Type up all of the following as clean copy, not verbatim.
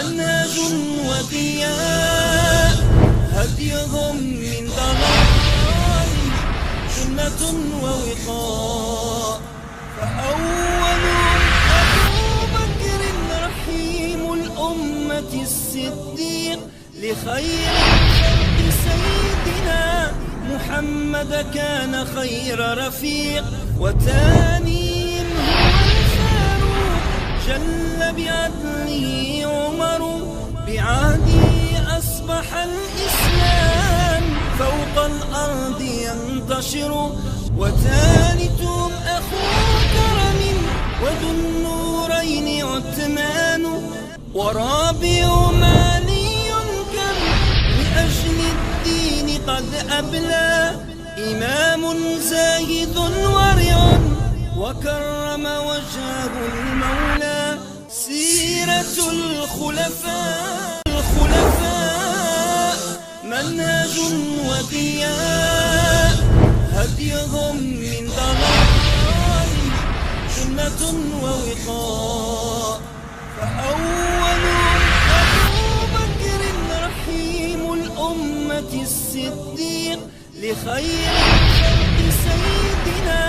منهج وضياء، هديهم من ضلال جنة ووقاء. فأولهم أبو بكر رحيم الأمة الصديق، لخير الخلق سيدنا محمد كان خير رفيق. وتانيهم هو الفاروق جل بعدله عمر، بعهده أصبح الإسلام فوق الأرض ينتشر. وثالثهم أخو كرم وذو النورين عثمان، ورابعهم علي كم لأجل الدين قد أبلى، إمام زاهد ورع وكرم وجهه المولى. سيرة الخلفاء الخلفاء منهج وضياء، هديهم من ضلال جنة ووقاء. فأولهم أبو بكر رحيم الأمة الصديق، لخير الخلق سيدنا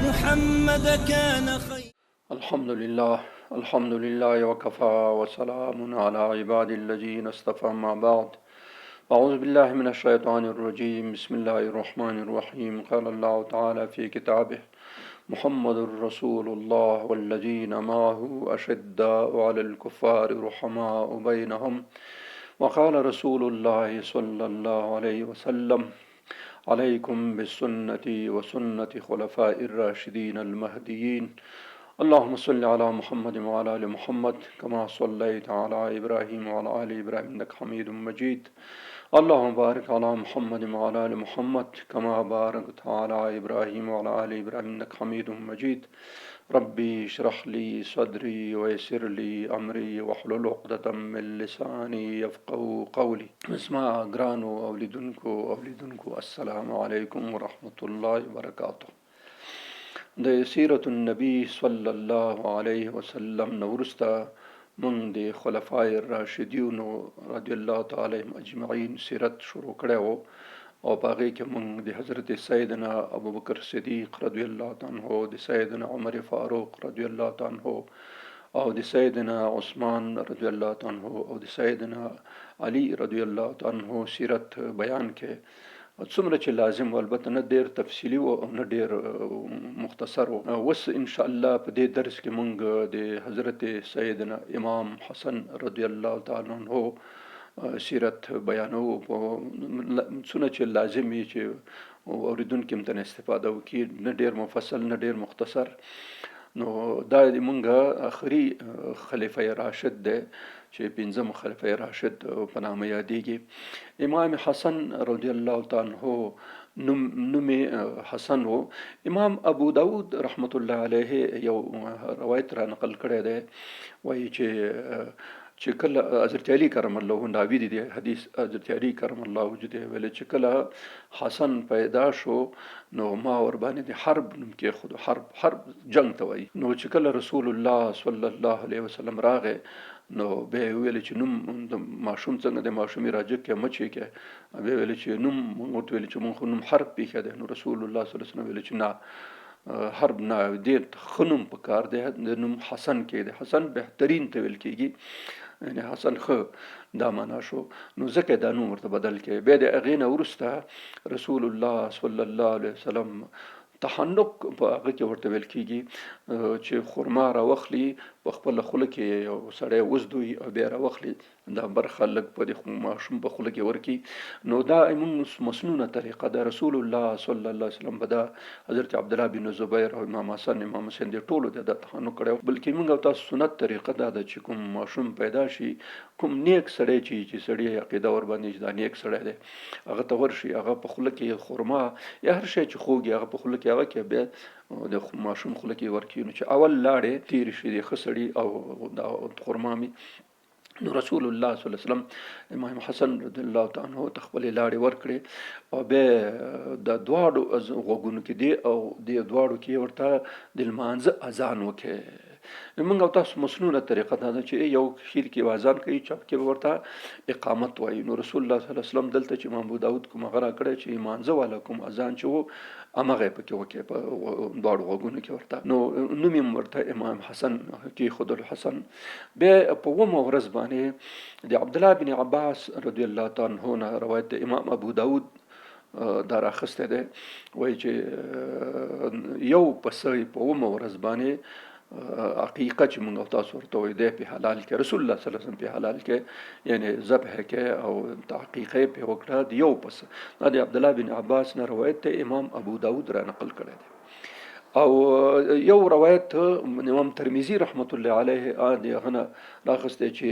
محمد كان خير. الحمد لله، الحمد لله وكفى وسلام على عباد الذين اصطفى، ما بعد، أعوذ بالله من الشيطان الرجيم، بسم الله الرحمن الرحيم. قال الله تعالى في كتابه: محمد رسول الله والذين معه أشداء على الكفار رحماء بينهم. وقال رسول الله صلى الله عليه وسلم: عليكم بسنتي وسنة خلفاء الراشدين المهديين. اللهم صل على محمد وعلى آل محمد كما صليت على إبراهيم وعلى آل إبراهيم إنك حميد مجيد. اللهم بارك على محمد وعلى آل محمد كما باركت على إبراهيم وعلى آل إبراهيم إنك حميد مجيد. ربي اشرح لي صدري ويسر لي أمري واحلل عقدة من لساني يفقهوا قولي. زما ګرانو اولیدونکو، السلام علیکم ورحمت الله وبرکاته. د سیرت النبی صلی الله علیه وسلم نه وروسته مونږ د خلفای راشدینو رضی الله تعالی عنهم اجمعین سیرت شروع کړی وو، او په هغې کې مونږ د حضرت سیدنا ابوبکر صدیق رضی الله تعالی عنه، د سیدنا عمر فاروق رضی الله تعالی عنه، او د سیدنا عثمان رضی الله تعالی عنه، او د سیدنا علی رضی الله تعالی عنه سیرت بیان کړ، څومره چې لازم و. البته نه ډیر تفصیلي و او نه ډیر مختصر و. اوس ان شاء الله په دې درس کې مونږ د حضرت سیدنا امام حسن رضی الله تعالی عنه سیرت بیانو، په څونه چې لازم وي چې اوریدونکي هم ترې استفاده وکړي، نه ډیر مفصل، نه ډیر مختصر. نو دا د مونږ اخري خلیفه راشد دی چې پنځم خلیفه راشد په نامه یادېږي. امام حسن رضی الله تعالی عنہ نوم حسن وو. امام ابو داود رحمت الله علیه یو روایت را نقل کړی دی، وایي چې کله حضرت علی کرم الله ناوی دی حدیث، حضرت علی کرم الله وجه دی، ویل چې کله حسن پیدا شو نو ما ور باندې د حرب نوم کې خود. حرب، حرب جنگ ته وایي. نو چې کله رسول الله صلی الله علیه وسلم راغی نو به ویل چې نوم د ماشوم څنګه د ماشومې راجګ کې مچې کې، به ویل چې نوم، موږ ورته ویل چې موږ خو نوم حرب پیښه ده. نو رسول الله صلی الله علیه وسلم ویل چې نه، حرب نه، ډېر ښه نوم پکار دی، د نوم حسن کې دی. حسن بهترین ته ویل کېږي، یعنی حسن ښه دا معنا شو، نو ځکه دا نوم ورته بدل کړي. بیا د هغې نه وروسته رسول الله صلی الله علیه وسلم تحنک په هغه کې ورته ویل کېږي چې خرما راوخلي، په خپله خوله کې یو سړی وزدوي او بیا راوخلي دا برخه لږ په دې ماشوم په خوله کې ورکي. نو دا موږ مسنونه طریقه ده. رسول الله صلی الله علیه وسلم به دا حضرت عبدالله بن زبیر او امام حسن، امام حسین دې ټولو د دا تحنک کړی. بلکې موږ او تاسو سنت طریقه دا ده چې کوم ماشوم پیدا شي، کوم نیک سړی چې سړی عقیده ور باندې چې دا نیک سړی دی، هغه ته ورشي، هغه په خوله کې خرما یا هر شی چې خوږي هغه په خوله کې هغه کې بیا د ماشوم خوله کې ورکړي. نو چې اول لاړې تېرې شي د ښه سړي او دا خرما مې، نو رسول الله صلی الله علیه وسلم امام حسن رضی الله تعالی عنہ ته خپلې لاړې ورکړې او بیا د دواړو غوږونو کې دی او د دواړو کې ورته د لمانځه اذان وکړي. نو موږ او تاسو مسنونه طریقه دا ده چې یو خیر کې اذان کوي، چپ کې به ورته اقامت وایي. نو رسول الله صلی الله علیه وسلم دلته چې امام ابو داود کوم هغه راکړی چې مانځه والا کوم اذان چې وو همغه یې پکې وکړي په دواړو غوږونو کې ورته، نو نوم یې ورته امام حسن کېښود، الحسن. بیا په اوومه ورځ باندې د عبدالله بن عباس رضی الله تعالی عنه نه روایت د امام ابو داود دا راخستی دی، وایي چې یو پسه په اوومه ورځ باندې عقیقه چې موږ تاسو ورته وایو دی په حلال کې رسول الله صلی الله علیه وسلم په حلال کې یعنی ذبح کې او عقیقه یې پرې وکړه د یو پسه. دا د عبدالله بن عباس نه روایت دی، امام ابو داود را نقل کړی دی. او یو روایت امام ترمذی رحمت الله علیه د هغه نه راخستی چې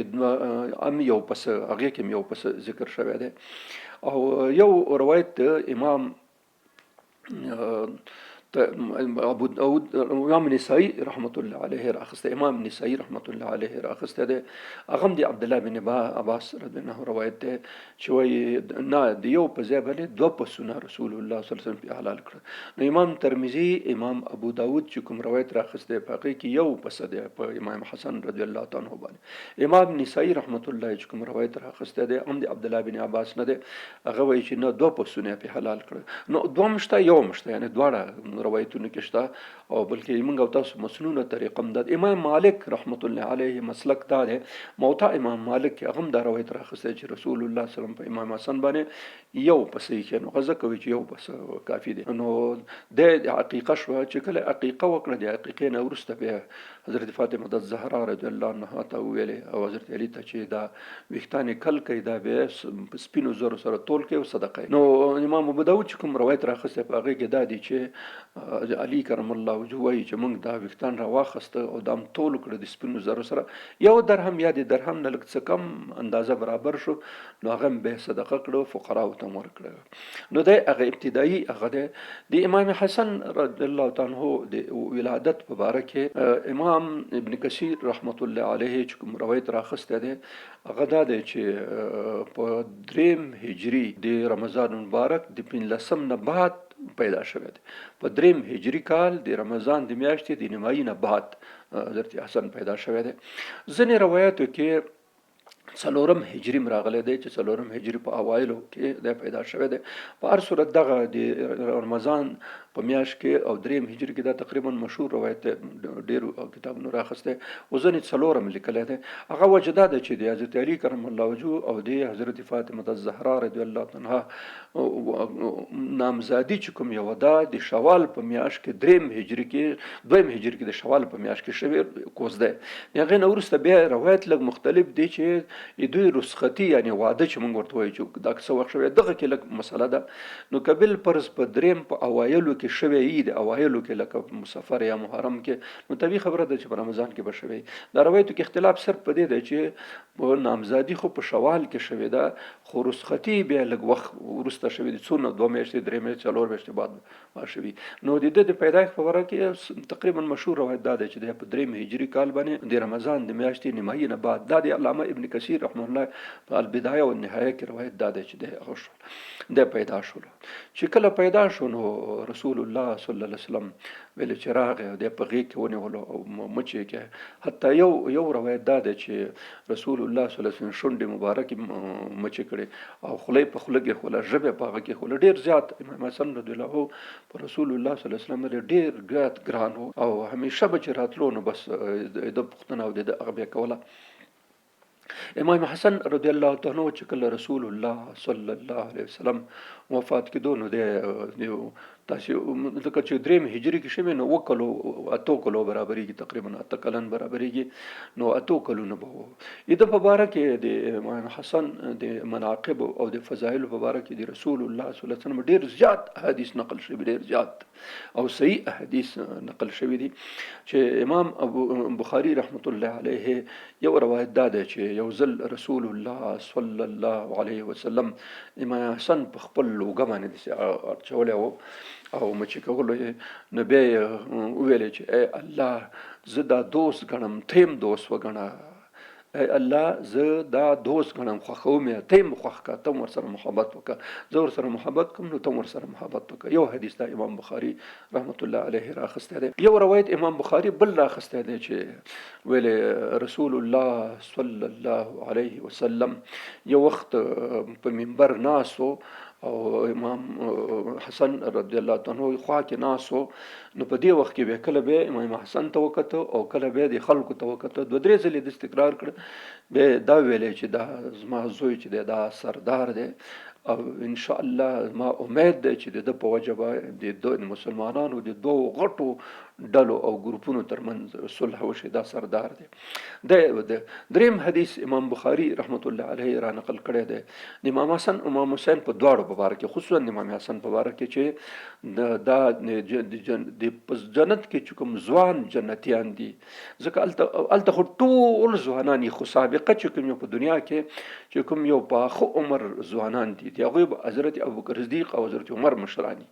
ام یو پسه هغې کې هم یو پسه ذکر شوی دی. او یو روایت امام ابو داود امام نسائی رحمت الله علیه راخسته، امام نسائی رحمت الله علیه راخسته دی، هغه هم د عبد الله بن عباس رضی الله عنه روایت دی چې وایي نه د یو په ځای باندې دوه پسونه رسول الله صلی الله علیه وسلم په حلال کړ. نو امام ترمذی امام ابو داود چې کوم روایت راخسته په هغې کې یو پسه دی په امام حسن رضی الله تعالی عنه باندې. امام نسائی رحمت الله چې کوم روایت راخسته دی هم د عبد الله بن عباس نه دی، هغه وایي چې نه دوه پسونه یې پرې حلال کړل. نو دوه هم شته یو هم شته، یعنې دواړه روایتونو کې شته. او بلکې موږ او تاسو مسنونه طریقه هم ده. امام مالک رحمت الله علیه مسلک دا دی، موطا امام مالک هغه هم دا روایت راخستی چې رسول الله صلی الله علیه وسلم په امام حسن باندې یو پسه ایښی، نو هغه ځکه وایي چې یو پسه کافي دی. نو د عقیقه شوه چې کله عقیقه وکړه، د عقیقې نه وروسته بیا حضرت فاطمه الزهرا رضی الله عنها ته وویلې او حضرت علي ته چې دا ویښتان یې کل کوي، دا بیا په سپینو زرو سره تول کوي او صدقه. نو امام ابو داود چې کوم روایت راخستی په هغې کې دا دی چې علي کرم الله وجهه وایي چې موږ دا ویښتان راواخسته او دا هم تول کړه د سپینو زرو سره، یو درهم یا د درهم نه لږ څه کم اندازه برابر شو، نو هغه هم بیا صدقه کړو، فقراو ته هم ورکړه. نو دی هغه ابتدایي هغه دی. د امام حسن رضی الله تعالی عنه د ولادت په باره کې امام ابن کثیر رحمت الله علیه چې کوم روایت راخستی دی هغه دا دی چې په دریم هجري د رمضان مبارک د پنځلسم نه بعد پیدا شوی دی. په دریم هجري کال د رمضان د میاشتې د نیمایي نه بعد حضرت حسن پیدا شوی دی. ځینې روایتو کې څلورم هجري هم راغلی دی چې څلورم هجري په اوایلو کې دی پیدا شوی دی. په هر صورت دغه د رمضان په میاشت کې او دریم هجري کې دا تقریبا مشهور روایت دی، ډېرو کتابونو راخستی خو ځینې څلورم لیکلی دی. هغه وجه دا ده چې د حضرت علي کرم الله وجهه او د حضرت فاطمه الزهرا رضی الله عنها نامزادي چې کوم یوه ده د شوال په میاشت کې دریم هجري کې دویم هجري کې د شوال په میاشت کې شوې کوزده. د هغې نه وروسته بیا روایت لږ مختلف دی چې دوی رخصتي یعنې واده چې موږ ورته وایو چې دا څه وخت شوی دغه کې لږ مسله ده. نو که بل فرض په دریم په اوایلو کې شوی یي، د اوایلو کې لکه مصفر یا محرم کې، نو طبیعي خبره ده چې په رمضان کې به شوی. دا روایتو کې اختلاف صرف په دې دی چې په نامزادي خو په شوال کې شوې ده، خو رخصتي بیا لږ وخت وروسته شوې دي، څو نه دوه میاشتې درې میاشتې څلور میاشتې بعد شوي. نو د ده د پیدایښت په باره کې تقریبا مشهور روایت دا دی چې دی په دریم هجري کال باندې د رمضان د میاشتې نیمایي نه بعد، دا د علامه ابن کثیر رحمه الله په البدایه او النهایه کې روایت دا دی چې دی هغه شول، دی پیدا شول. چې کله پیدا شو نو رسول الله صلی الله علیه وسلم ویل چې راغی او دی په غېږ کې ونیولو او مچ یې کې. حتی یو روایت دا دی چې رسول الله صلی الله علیه وسلم شونډې مبارکې مچې کړې او خوله یې په خوله کې ښوله، ژبه یې په هغه کې ښوله. ډېر زیات امام حسن رضی الله عنه په رسول الله صلی الله علیه وسلم باندې ډېر زیات ګران و او همیشه به چې راتلو نو بس د ده پوښتنه او د ده هغه به یې کوله. امام حسن رضی الله تعالی عنہ چې کله رسول الله صلی الله علیه وسلم وفات کېدو نو دی تاسو ځکه چې دریم هجري کې شوی نو وکلو اتو کلو برابرېږي، تقریبا اته کلن برابرېږي، نو اتو کلونه به وو. د په باره کې د امام حسن د مناقب او د فضایل په باره کې د رسول الله صلی الله علیه وسلم ډېر زیات احادیث نقل شوي، ډېر زیات او صحیح احادیث نقل شوي دي چې امام ابو بخاری رحمت الله علیه یو روایت دا دی چې یو ځل رسول الله صلی الله علیه وسلم امام حسن په خپل لوګه باندې داسې اچولی و او مچې کولو یې، نو بیا یې وویلې چې ای الله زه دا دوست ګڼم، ته یې هم دوست وګڼه. ای الله زه دا دوست ګڼم، خوښوم یې، ته یې هم خوښ کړه، ته هم ورسره محبت وکړه، زه ورسره محبت کوم نو ته هم ورسره محبت وکړه. یو حدیث دا امام بخاري رحمت الله علیه راخستی دی. یو روایت امام بخاري بل راخستی دی چې ویلې رسول الله صلی الله علیه وسلم یو وخت په منبر ناست او امام حسن رضی الله تعالی عنہ خوا کې ناسو، نو په دې وخت کې به کله به امام حسن ته وکته او کله به د خلکو ته وکته، دوه درې ځلې د تکرار کړ، به دا ویلې چې دا زما زوی چې دی دا سردار دی او ان شاء الله ما امید دی چې د ده په وجه به د مسلمانانو د دوو غټو ډلو او ګروپونو ترمنځ صلح وشي، دا سردار دی. د دریم حدیث امام بخاری رحمت الله علیه را نقل کړی دی د امام حسن امام حسین په دواړو په باره کې، خصوصا د امام حسن په باره کې چې دا د جنت کې چې کوم ځوان جنتیان دي، ځکه هلته خو ټول ځوانان یې، خو سابقه چې کوم یو په دنیا کې چې کوم یو پاخه عمر ځوانان دي، د هغوی به حضرت ابوبکر صدیق او حضرت عمر مشران دي،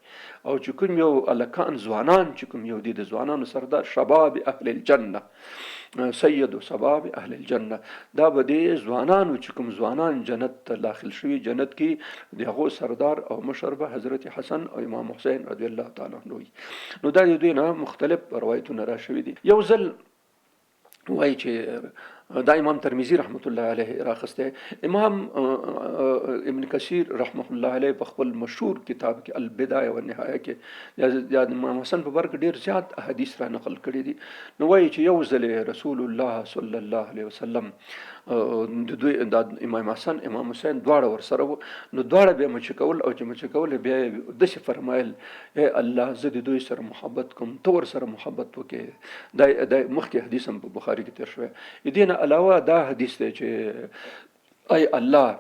او چې کوم یو هلکان ځوانان چې کوم یو دي د ځوانانو سردار شباب اهل الجنه، سید شباب اهل الجنه، دا به د ځوانانو چې کوم ځوانان جنت ته داخل شوي جنت کې د هغو سردار او مشر به حضرت حسن او امام حسین رضی الله تعالی عنه وي. نو دا د دوی نه مختلف روایتونه را شوي دي. یو ځل وایي چې دا امام ترمذی رحمت الله علیه راخسته، امام ابن کثیر رحمه الله علیه په خپل مشهور کتاب کې البدایه والنهایه کې د امام حسن په باره کې ډیر زیات احادیث را نقل کړي دي. نو وایي چې یو ځل رسول الله صلی الله علیه وسلم د دوی د امام حسن امام حسین دواړه ورسره وو، نو دواړه بیا مچ کول او چې مچ کول بیا یې داسې فرمایل، ای الله زه د دوی سره محبت کوم، ته ورسره محبت وکړې. دا مخکې حدیث هم په بخاري کې تېر شوی. دې نه علاوه دا حدیث دی چې ای الله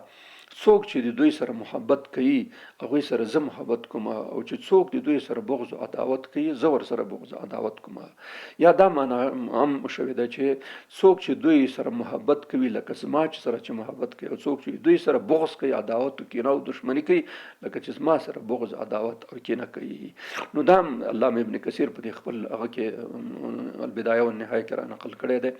څوک چې د دوی سره محبت کوي هغوی سره زه محبت کوم، او چې څوک د دوی سره بغض او عداوت کوي زه ورسره بغض او عداوت کوم. یا دا معنا هم شوې ده چې څوک چې دوی سره محبت کوي لکه زما چې سره چې محبت کوي، او څوک چې دوی سره بغض کوي عداوت او کینه او دښمني کوي لکه چې زما سره بغض عداوت او کینه کوي. نو دا هم علامه ابن کثیر په دې خپل هغه کې البدایه والنهایه کې را نقل کړی دی.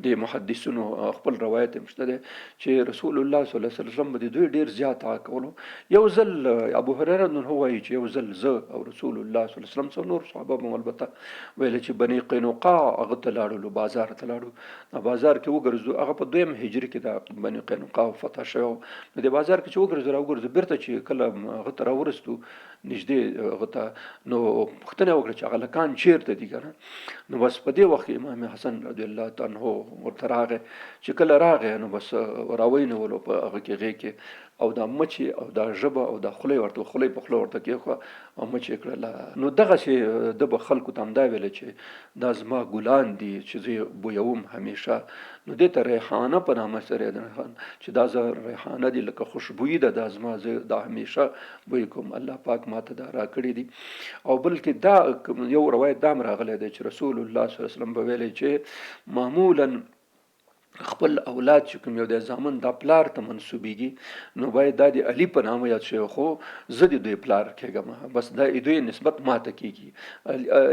د محدثینو خپل روایت هم شته دی چې رسول الله صلی الله علیه وسلم به د دوی ډېر زیات دعا کولو. یو ځل ابو هريره نو وایي چې یو ځل زه او رسول الله صلی الله علیه وسلم څو نور صحابه هم البته ویل چې بني قینقاع هغه ته لاړلو، بازار ته لاړو، بازار کې وګرځو، هغه په دویم هجري کې د بني قینقاع فتح شوی و. نو د بازار کې چې وګرځو راوګرځو، بیرته چې کله هغه ته راورستو نږدې هغه ته، نو پوښتنه وکړه چې هغه هلکان چېرته دي که نه. نو بس په دې وخت کې امام حسن رضی الله تعالی عنه ورته راغی، چې کله راغی نو بس راوینولو په هغه کې غېږ کې، او دا مچې او دا ژبه او دا خوله یې ورته خوله په خوله ورته کېښوه او مچې یې کړله. نو دغسې ده به خلکو ته همدا ویله چې دا زما ګلان دي چې زه یې بویوم همیشه. نو دې ته ریحانه په نامه سره چې دا زه ریحانه دي لکه خوشبویي ده، دا زما زه دا همیشه بوی کوم، الله پاک ماته دا راکړي دي. او بلکې دا یو روایت دا هم راغلی دی چې رسول الله صلی الله علیه وسلم به ویلی چې معمولاً خپل اولاد چې کوم یو دی زامن دا پلار ته منسوبیږي، نو باید دا د علي په نامه یاد شوی، خو زه د دوی پلار کېږم، بس دا دوی نسبت ماته کېږي،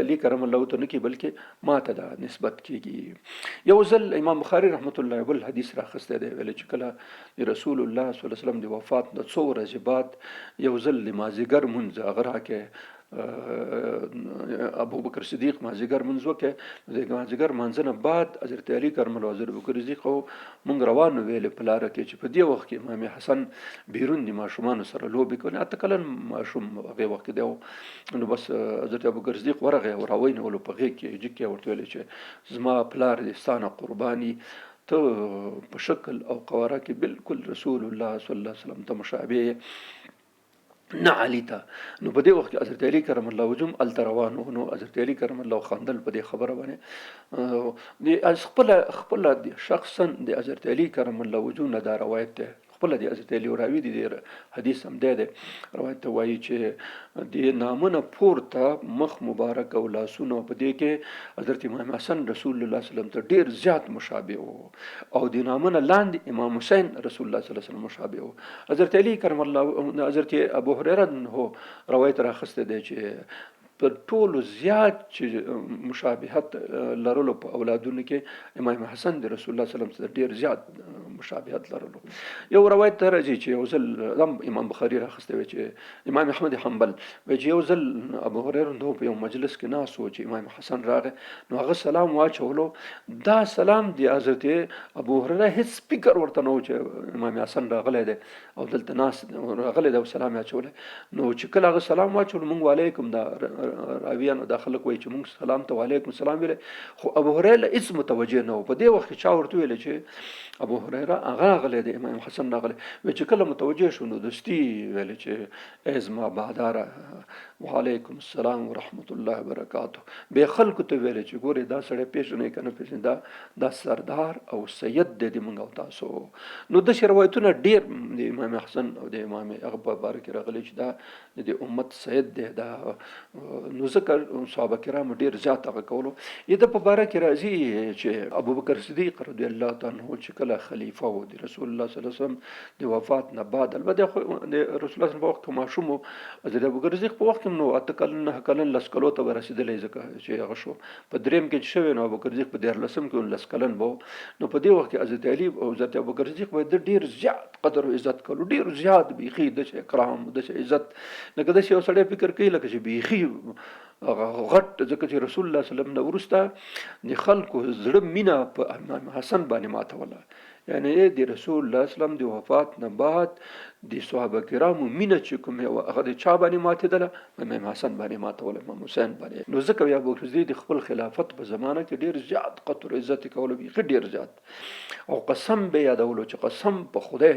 علي کرم الله ته نه کېږي بلکې ماته دا نسبت کېږي. یو ځل امام بخاري رحمت الله بل حدیث راخستی دی، ویلی چې کله د رسول الله صلی الله علیه وسلم د وفات نه څو ورځې بعد یو ځل د مازدیګر مونځ هغه راکې ابو بکر صدیق مازیګر مونځ وکړ، د مازیګر مانځه نه بعد حضرت علي کرم الله حضرت ابوبکر صدیق او مونږ روان ویلې په لاره کې چې په دې وخت کې امام حسن بیرون د ماشومانو سره لوبې کولې، 8 کلن ماشوم هغې وخت کې دی. نو بس حضرت ابوبکر صدیق ورغی او راوینولو په غېږ کې جګ کې ورته ویلې چې زما پلار دې ستا نه قرباني، ته په شکل او قواره کې بالکل رسول الله صلی الله علیه وسلم ته مشابه یې، نه علي ته. نو په دې وخت کې حضرت علي کرم الله وجهه هم هلته روان و، نو حضرت علي کرم الله خندل په دې خبره باندې. د خپله د شخصا د حضرت علي کرم الله وجهه نه دا روایت دی، خپله د حضرت علي راوي دی، د حدیث هم دی دی روایت ته وایي چې د نامه نه پورته مخ مبارک او لاسونه په دې کې حضرت امام حسن رسول الله صلی الله علیه وسلم ته ډېر زیات مشابه و، او د نامه نه لاندې امام حسین رسول الله صلی الله علیه وسلم مشابه و. حضرت علی کرم الله حضرت ابو هريره هو روایت راخسته دی چې تر ټولو زیات چې مشابهت لرلو په اولادونو کې امام حسن د رسول الله صلی الله علیه وسلم سره ډیر زیات مشابهت لرلو. یو روایت ته راځي چې یو ځل هم امام بخاری راخسته وی چې امام احمد حنبل وی چې یو ځل ابو هريره نو په یو مجلس کې ناس و چې امام حسن راغی، نو هغه سلام واچولو. دا سلام دی حضرت ابو هريره هیڅ فکر ورته نه و چې امام حسن راغلی دی او دلته ناس راغلی دی او سلام یې اچولی. نو چې کله هغه سلام واچولو، مونږ وعلیکم، دا راویانو دا خلک وایي چې مونږ سلام ته وعلیکم سلام ویلی، خو ابو هريره له هیڅ متوجه نه و. په دې وخت کې چا ورته ویل چې ابو هريره هغه راغلی دی، امام حسن راغلی. وی چې کله متوجه شو نو دستي ویل چې ای زما باداره، وعلیکم السلام ورحمت الله وبرکاته. به خلکو ته ویل چې ګورې دا سړی پېژنئ که نه پېژنئ، دا سردار او سید دی د مونږ او تاسو. نو داسې روایتونه ډېر د امام حسن او د امام هغه په باره کې راغلي چې دا د امت سید دی. دا نو ځکه صحابه کرامو ډېر زیات هغه کولو. یې د په باره کې راځي چې ابوبکر صدیق رضی الله تعالی عنه چې کله خلیفه و د رسول الله صلی الله علیه وسلم د وفات نه بعد، البته خو د رسول الله په وخت کې ماشوم و، حضرت ابوبکر صدیق په وخت کې نو 8 کلن، 9 کلن، 10 کلو ته به رسېدلی، ځکه چې هغه شو په دریم کې چې شوی نو ابوبکر صدیق په 13م کې 19 کلن به. نو په دې وخت کې حضرت علي او حضرت ابوبکر صدیق به د ډېر زیات قدر او عزت کولو، ډېر زیات، بیخي داسې اکرام، داسې عزت، لکه داسې یو سړی فکر کوي لکه چې بیخي غټ. ځکه چې رسول الله صلی الله علیه وسلم نه وروسته د خلکو زړه مینه په امام حسن باندې ماتوله، یعنی د رسول الله اسلام د وفات نه بعد د صحابه کرامو مینه چې کوم یو هغه د چا باندې ماتېدله؟ امام حسن باندې ماتوله، امام حسین باندې. نو ځکه بیا ابوبکر صدیق د خپل خلافت په زمانه کې ډېر زیات قدر عزت کولو، بیخي ډېر زیات، او قسم به یادولو چې قسم په خدای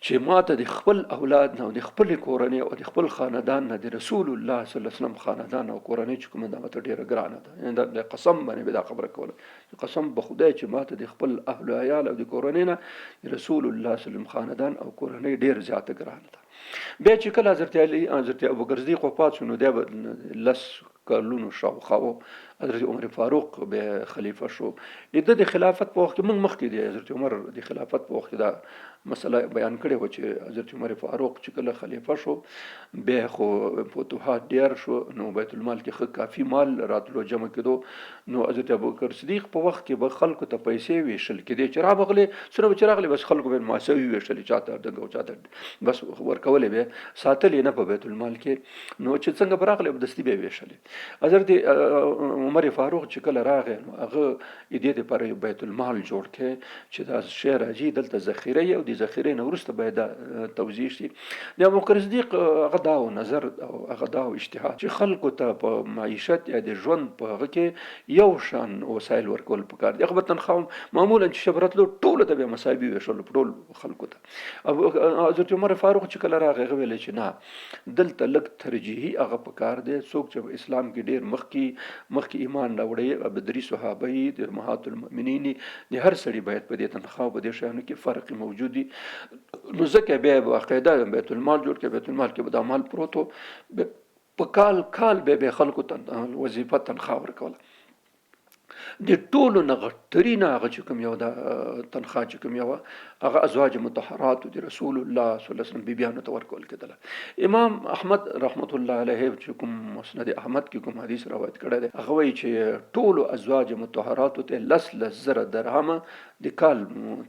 چې ماته د خپل اولاد نه او د خپل کورنۍ او د خپل خاندان نه د رسول الله صلی الله علیه وسلم خاندان او کورنۍ چې کومه ده ماته ډېره ګرانه ده. یعنی د قسم باندې به دا خبره کوله چې قسم په خدای چې ماته د خپل اهل او عیال او د کورنۍ نه د رسول الله صلی الله علیه وسلم خاندان او کورنۍ ډېر زیاته ګرانه ده. بیا چې کله حضرت علی، حضرت ابوبکر صدیق وفات شو، نو دی به 10 کلونو شاوخوا و، حضرت عمر فاروق به خلیفه شو. د د خلافت په وخت کې موږ مخکې د حضرت عمر د خلافت په وخت کې دا مسله بیان کړې وه چې حضرت عمر فاروق چې کله خلیفه شو، بیا خو فتوحات ډیر شو، نو بیت المال کې ښه کافي مال راتلو، جمع کېدو. نو حضرت ابوبکر صدیق په وخت کې به خلکو ته پیسې ویشل کېدې چې رابغلې، څومره به چې راغلې بس خلکو به مساوي ویشلې، چاته دغه او چاته بس ورکولې به، ساتلې نه په بیت المال کې. نو چې څنګه به راغلې دستي به ویشلې. حضرت عمر فاروق چې کله راغی، نو هغه د دې لپاره یو بیت المال جوړ کړي چې دا شی راځي دلته ذخیره او د ذخیرې نه وروسته باید دا توزیع شي. د ابوبکر صدیق هغه دا نظر او هغه دا اجتهاد چې خلکو ته په معیشت یا د ژوند په هغه کې یو شان وسایل ورکول پکار دي. هغه به تنخوا معمولا چې شی به راتلو ټولو ته به مساوي ویشلو، ټول خلکو ته. حضرت عمر فاروق چې کله راغی، هغه ویل چې نه، دلته لږ ترجیحي هغه پکار دی، څوک چې په اسلام کې ډیر مخکې مخکې ایمان راوړی، بدري صحابه یې، د امهات المؤمنین، د هر سړي باید په دې تنخوا په دې شیانو کې فرق موجود وي. نو ځکه بیا باقاعده بیت المال جوړ کړ. بیت المال کې به دا مال پروت و، په کال کال به خلکو ته وظیفه تنخوا ورکوله. د ټولو نه غټترینه هغه چې کوم یو د تنخوا چې کوم یو هغه ازواج مطهرات د رسول الله صلی الله علیه وسلم بیبیانو ته ورکول کېدله. امام احمد رحمت الله علیه چې کوم مسند احمد کې کوم حدیث روایت کړی دی، هغه وایي چې ټولو ازواج مطهراتو ته 10 10 زره درهمه د کال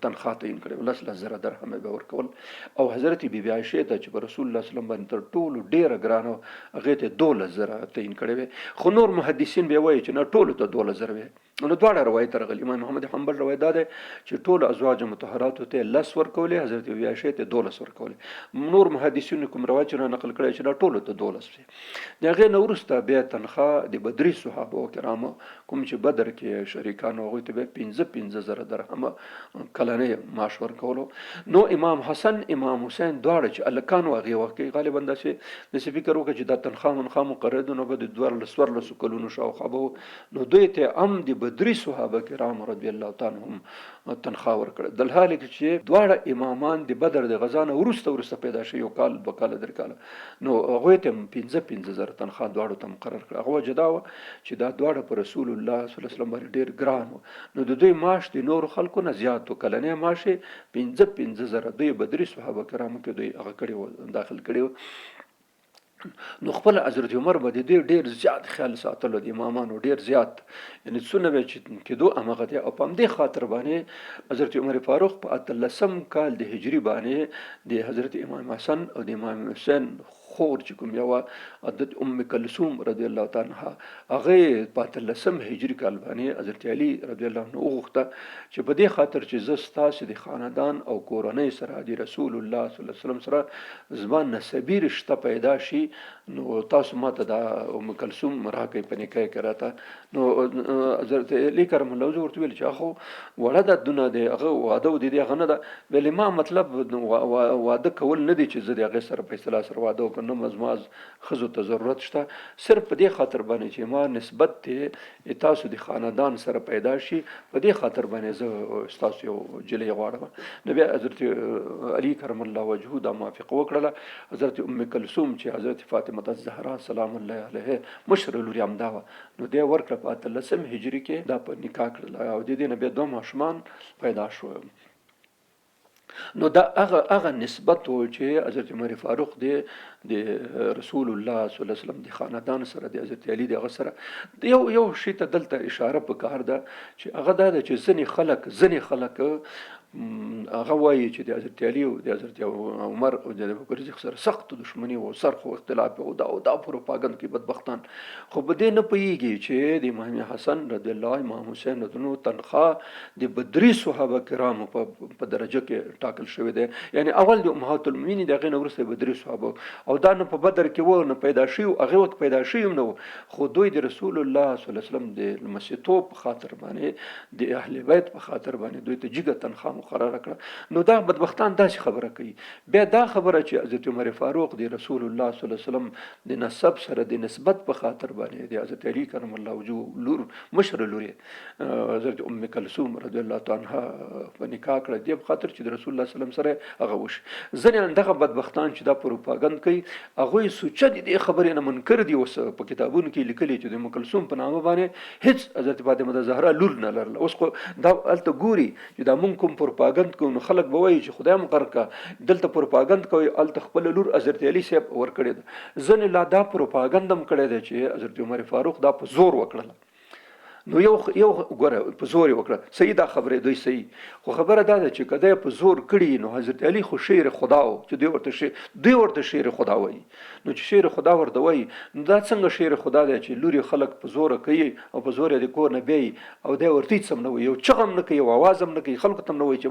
تنخوا تعین کړی، 10 10 زره درهمه به ورکول، او حضرت بیبي عایشه ته چې په رسول الله صلی الله علیه وسلم باندې تر ټولو ډیره ګرانه، هغې ته 12 زره تعین کړی وي. خو نور محدثین بیا وایي چې نه، ټولو ته 12 زره وي. نو دواړه روایت راغلي. امام محمد حنبل روایت دا دی چې ټول ازواج مطهراتو ته 10 ورکولې، حضرت بیبي عایشه ته 12 ورکولې. نور محدثینو کوم روایت چې نقل کړی چې دا ټولو ته 12 وي. د هغې نه وروسته بیا تنخوا د بدري صحابه کرامو، کوم چې بدر کې شریکانو، هغوی ته بیا 5-5 زره درهمه کلنۍ معاش ورکولو. نو امام حسن، امام حسین دواړه چې هلکان وو هغې وخت کې، غالبا داسې فکر وکړه چې دا تنخوا منخوا مقرر ده، نو به د 12، 14 کلونو شاوخوا به. نو دوی ته هم د بدري صحابه کرام رضی الله تعالی عنهم تنخوا ورکړه، دلحال کې چې دواړه امامان د بدر د غزا نه وروسته وروسته پیدا شوي، یو کال، 2 کاله، 3 کاله. نو هغوی ته هم 5-5 زره تنخوا دواړو ته مقرر کړه. هغه وجه دا وه چې دا دواړه په رسول الله صلی الله علیه وسلم باندې ډېر ګران وو، نو د دوی معاش د نورو خلکو نه زیات و، کلنی معاش یې 5-5 زره دوی بدري صحابه کرامو کې دوی هغه کړي وو، داخل کړي وو. نو خپل حضرت عمر به د دې ډیر زیات خیال ساتلو، د امامانو ډیر زیات، یعنی څونه به چې کېدو همغه دی. او په همدې خاطر باندې حضرت عمر فاروق په 18 کال د هجري باندې د حضرت امام حسن او د امام حسین خور چې کوم یوه حضرت ام کلثوم رضی الله تعالی عنها، هغه په 18 هجري کال باندې حضرت علی رضی الله عنه وغوښته چې په دې خاطر چې زه ستاسو د خاندان او کورنۍ سره د رسول الله صلی الله علیه وسلم سره زما نسبي رشته پیدا شي، نو تاسو ماته دا ام کلثوم راکړئ په نکاح کې راته. نو حضرت علی کرم الله وجهه ورته ویل چې هغه وړه ده، دونه دی هغه واده و دې هغه نه ده. ویلې ما مطلب واده کول نه دی چې زه د هغې سره په اصطلاح سره واده وکړم، نه زما ښځو ته ضرورت شته، صرف په دې خاطر باندې چې ما نسبت دی تاسو د خاندان سره پیدا شي، په دې خاطر باندې زه ستاسو یو جلۍ غواړم. نو بیا حضرت علی کرم الله وجهه دا موافقه وکړله. حضرت ام کلثوم چې حضرت فاطمه الزهرا سلام الله علیها مشره لور یې همدا وه، نو دی ورکړه په 18 هجري کې دا په نکاح کړله او د دې نه بیا دوه ماشومان پیدا شو. نو دا هغه نسبت و چې حضرت عمر فاروق دی د رسول الله صلی الله علیه وسلم د خاندان سره د حضرت علی دغه سره. یو یو شی ته دلته اشاره پکار ده چې هغه دا ده چې ځنې خلک هغه وایي چې د حضرت علی او د حضرت عمر او د ابوبکر صدیق سره سخت دښمني او سرخ او اختلاف او دا پروپاګند کې بدبختان خو په دې نه پوهېږي چې د امام حسن رضی الله، امام حسین رضی الله تنخواه د بدري صحابه کرامو په درجه کې ټاکل شوې ده. یعنی اول د امهات المؤمنین، د هغې نه وروسته بدري صحابه، او دا نه په بدر کې وو نه پیدا شوي، هغې وخت پیدا شوي هم نه وو، خو دوی د رسول الله صلی الله علیه وسلم د لمسیتوب په خاطر باندې، د اهل بیت په خاطر باندې دوی ته جګه تنخواه مقرره کړه. نو دا بدبختان داسې خبره کوي. بیا دا خبره چې حضرت عمر فاروق د رسول الله صلی الله علیه وسلم د نسب سره د نسبت په خاطر باندې د حضرت علی کرم الله وجهه لور، مشره لور حضرت ام کلثوم رضی الله تعالی عنها په نکاح کړه، دې په خاطر چې د رسول الله صلی الله علیه وسلم سره هغه وشي. ځینې دغه بدبختان چې دا پروپاګند کوي، هغوی سوچه د دې خبرې نه منکر دي. اوس په کتابونو کې لیکلي چې د ام کلثوم په نامه باندې هیڅ حضرت فاطمه د زهرا لور نه لرله. اوس خو دا هلته ګوري چې دا مونږ کوم پروپاګند کوو، نو خلک به وایي چې خدای مو غرق که، دلته پروپاګند کوي، هلته خپله لور حضرت علي صاحب ورکړې ده. ځینې لا دا پروپاګند هم کړی دی چې حضرت عمر فاروق دا په زور وکړله. نو یو یو ګوره په زور یې وکړه، صحیح دا خبره دوی صحیح، خو خبره دا ده چې که دی په زور کړي، نو حضرت علی خو شیر خدا و چې دوی ورته شیر خدا وایي. نو چې شیر خدا ورته وایي، نو دا څنګه شیر خدا دی چې لوري خلک په زور کوي او په زور یې د کور نه بیایي او دی ورته هېڅ هم نه وایي، یو چغه هم نه کوي، یو اواز هم نه کوي، خلکو ته هم نه وایي چې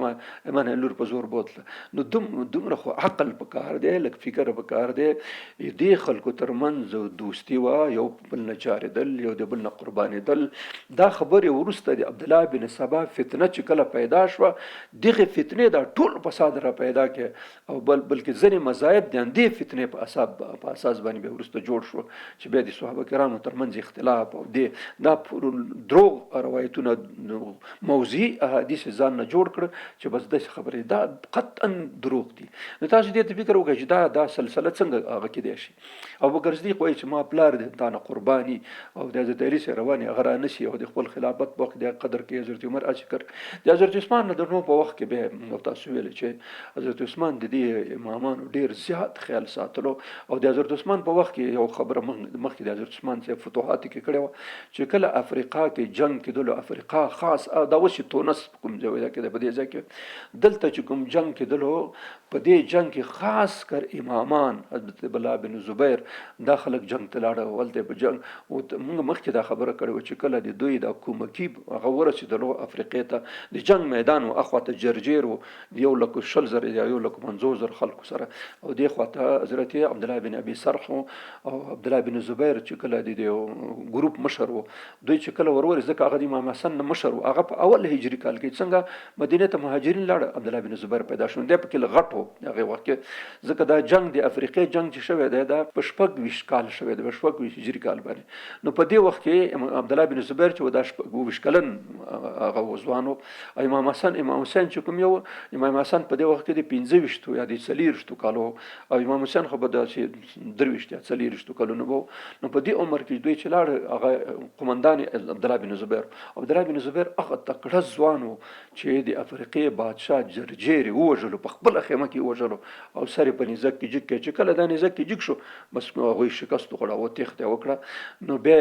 ما نه لور په زور بوتله؟ نو دومره خو عقل پکار دی، لږ فکر پکار دی. دې خلکو ترمنځ دوستي وه، یو بل نه جارېدل، یو د بل نه قربانېدل. دا خبرې وروسته د عبدالله بن سبا فتنه چې کله پیدا شوه، دغې فتنې دا ټول فساد را پیدا کړ او بلکې ځینې مذاهب د همدې فتنې په اساس باندې بیا وروسته جوړ شو چې بیا د صحابه کرامو ترمنځ اختلاف او د دا دروغ روایتونه، موضوعي احادیث ځان نه جوړ کړ چې بس داسې خبرې. دا قطعا دروغ دي. نو تاسو دې ته فکر وکړئ چې دا سلسله څنګه هغه کېدای شي؟ او بکر صدیق وایي چې ما پلار دې تا نه قرباني او د حضرت علي سره رواني هغه را نشي او د خپل خلافت په وخت د قدر کې حضرت عمر اشکر د حضرت عثمان د نو په وخت کې به نو تاسو ویل چې حضرت عثمان د دې امامانو ډیر زیات خیال ساتلو. او د حضرت عثمان په وخت کې یو خبره مخکې د حضرت عثمان چې فتوحات کې کړې و چې کله افریقا کې جنگ کېدلو، افریقا خاص دا اوس تونس کوم ځای کې په دې ځای کې دلته چې کوم جنگ کېدلو، په دې جنگ کې خاص کر امامان حضرت عبدالله بن زبیر دا خلک جنگ ته لاړه او هلته په جنگ او موږ مخکې دا خبره کړې وه چې کله د دوی دا کومکي هغه ورسېدلو افریقې ته، د جنگ میدان و، اخوا ته جرجیر و 1,20,000 یا 1,50,000 خلکو سره او دې خوا ته حضرت عبدالله بن ابي سرح او عبدالله بن زبیر چې کله د ګروپ مشر و، دوی چې کله ورورې، ځکه هغه د امام حسن نه مشر و. هغه په اول هجري کال کې څنګه مدینه ته مهاجرین لاړ، عبدالله بن زبیر پیدا شو، دی پکې غټ و هغې وخت کې. ځکه دا جنگ د افریقې جنگ چې شوی دی، دا په 26 کال شوی دی، په 26 هجري کال باندې. نو په دې وخت کې عبدالله بن زبیر زبیر چې دا 26 کلن هغه ځوان و. امام حسن، امام حسین چې کوم یو، امام حسن په دې وخت کې د 25 یا د 24 کالو او امام حسین خو به داسې 23 یا 24 کلونو وو. نو په دې عمر کې دوی چې لاړ، هغه قومندان عبدالله بن زبیر، عبدالله بن زبیر هغه تکړه ځوان و چې د افریقې بادشاه جرجیر ووژلو، په خپله خیمه کې ووژلو او سر یې په نیزه کې جګ کړ. چې کله دا نیزه کې جګ شو، بس هغوی شکست وخوړه او تېښته یې وکړه. نو بیا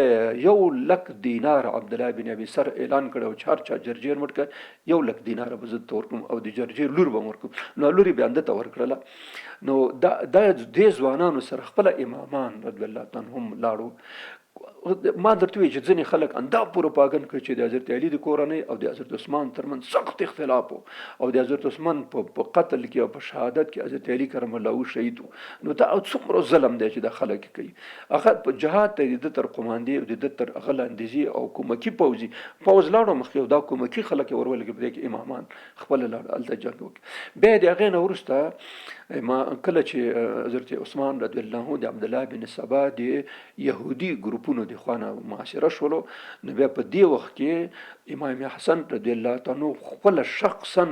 1 لک دینار عبدالله بن ابي سر اعلان کړی چې هر چا جرجیر مړ کړ، 1 لک دینار به زه ته ورکوم او د جرجیر لور به ورکوم. نو لور یې بیا ده ته ورکړله. نو دا دې ځوانانو سره خپله امامان رضی الله تعالی هم لاړو. ما درته وویل چې ځینې خلک اندا پروپاګند کوي چې د حضرت علي د کورنۍ او د حضرت عثمان ترمنځ سخت اختلاف و او د حضرت عثمان په قتل کې او په شهادت کې حضرت علي کرم الله وجهه شهید و. نو دا څومره ظلم دی چې دا خلک کوي. هغه په جهاد ته د تر قوماندې او د تر هغه لاندې ځي او کومکي پوځي پوځ لاړو مخکې او دا کومکي خلک یې ورولېږي. په دې کې امامان خپله لاړ هلته جنګ وکړي. بیا د هغې نه وروسته ما کله چې حضرت عثمان رضی الله عنه د عبدالله بن سبا د یهودي ګروپونو د خوا نه محاصره شولو، نو بیا په دې وخت کې امام حسن رضی الله تعالی عنه خپله شخصا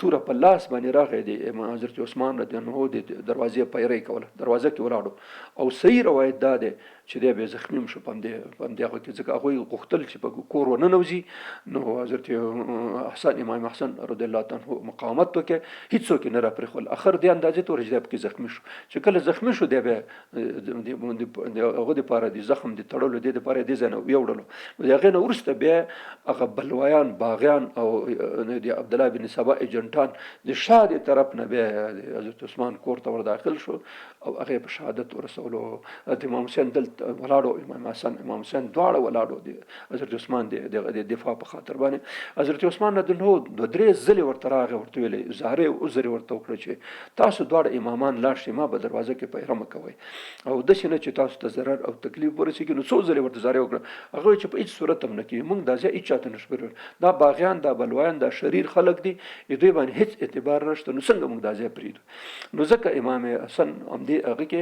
توره په لاس باندې راغی، د حضرت عثمان رضی الله عنه د دروازې پیرۍ کوله، دروازه کې ولاړو. او صحیح روایت دا دی چې دی بیا زخمي هم شو په همدې هغه کې، ځکه هغوی غوښتل چې په کور وننوځي. نو حضرت حسن، امام حسن رضی الله تعالی عنه مقاومت وکړ، هیڅوک یې نه راپرېښول. اخر دې اندازې ته ورسېد، دی پکې زخمي شو. چې کله زخمي شو، دی بیا د هغه دپاره، د زخم د تړلو دې دپاره دې ځای نه یوړلو. نو د هغې نه وروسته بیا هغه بلوایان، باغیان او د عبدالله بن سبا ایجنټان د شا د طرف نه بیا حضرت عثمان کور ته ور داخل شو او هغه په شهادت ورسولو. حضرت امام حسین دلته ولاړو، امام حسن، امام حسین دواړه ولاړو د حضرت عثمان د دفاع په خاطر باندې. حضرت عثمان رضی الله عنه دوه درې ځلې ورته راغی، ورته ویلې، زارۍ عذر ورته وکړه چې تاسو دواړه امامان لاړ شئ، ما به دروازه کې پیره مه کوئ او داسې نه چې تاسو ته ضرر او تکلیف ورسېږي. نو څو ځلې ورته زارۍ وکړه، هغه چې په هیڅ صورت هم نه کېږي، موږ دا ځای هیچا ته نشو پرېښودلی، دا باغیان، دا بلوایان، دا شریر خلک دي، دوی باندې هیڅ اعتبار نشته، نو څنګه موږ دا ځای پرېږدو؟ نو ځکه امام حسن همدې هغه کې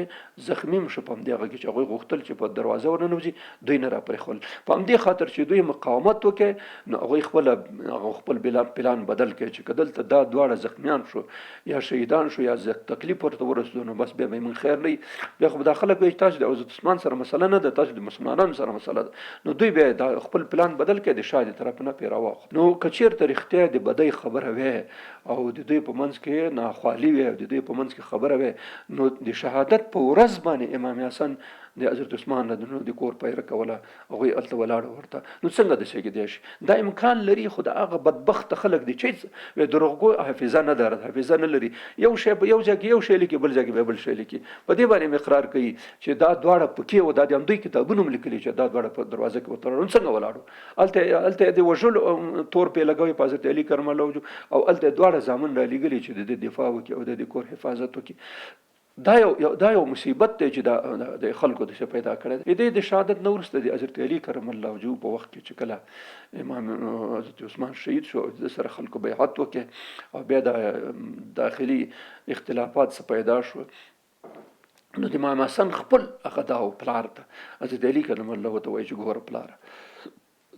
زخمي هم شو. په همدې هغه کې چې هغوی غوښتل چې په دروازه ورننوځي، دوی نه راپرېښول. په همدې خاطر چې دوی مقاومت وکړي، نو هغوی خپل هغه خپل پلان بدل کړي چې که دلته دا دواړه زخمیان شو یا شهیدان شو یا تکلیف ورته ورسېدو، نو بس بیا به موږ خیر نه. بیا خو دا خلک وایي چې تاسو د حضرت عثمان سره مسله نه ده، تاسو د مسلمانانو سره مسله ده. نو دوی بیا دا خپل پلان بدل کړي، د شا د طرف نه پرې راواخو. نو که چېرته رښتیا د بدۍ خبره وي او د دوی په منځ کې ناخوالي وي او د دوی په منځ کې خبره وي، نو د شهادت په ورځ باندې امام حسن د حضرت عثمان رضی الله د کور پیره کوله، هغوی هلته ولاړ ورته، نو څنګه داسې کېدای شي؟ دا امکان لري، خو د هغه بدبخته خلک دي چې دروغګو حافظه نه دارد، حافظه نه لري. یو شی په یو ځای کې یو شی لیکي، بل ځای کې بل شی لیکي. په دې باندې اقرار کوي چې دا دواړه پکې و، دا د همدوی کتابونو هم لیکلي چې دا دواړه په دروازه کې وتړل. څنګه ولاړو هلته؟ د وژلو تور پې لګوي په حضرت علي کرم الله وجهه او هلته دواړه زامن را لېږلي چې د دې دفاع وکړي او د دې کور حفاظت وکړي. دا یو مصیبت دی چې دا د خلکو د څه پیدا کړی دی. د شهادت نه وروسته د حضرت علي کرم الله وجهه په وخت کې چې کله امام حضرت عثمان شهید شو، د سره خلکو بیعت وکړي او بیا د داخلي اختلافات څه پیدا شو، نو د امام حسن خپل هغه دا پلار ته، حضرت علي کرم الله ته وایي چې ګوره پلار،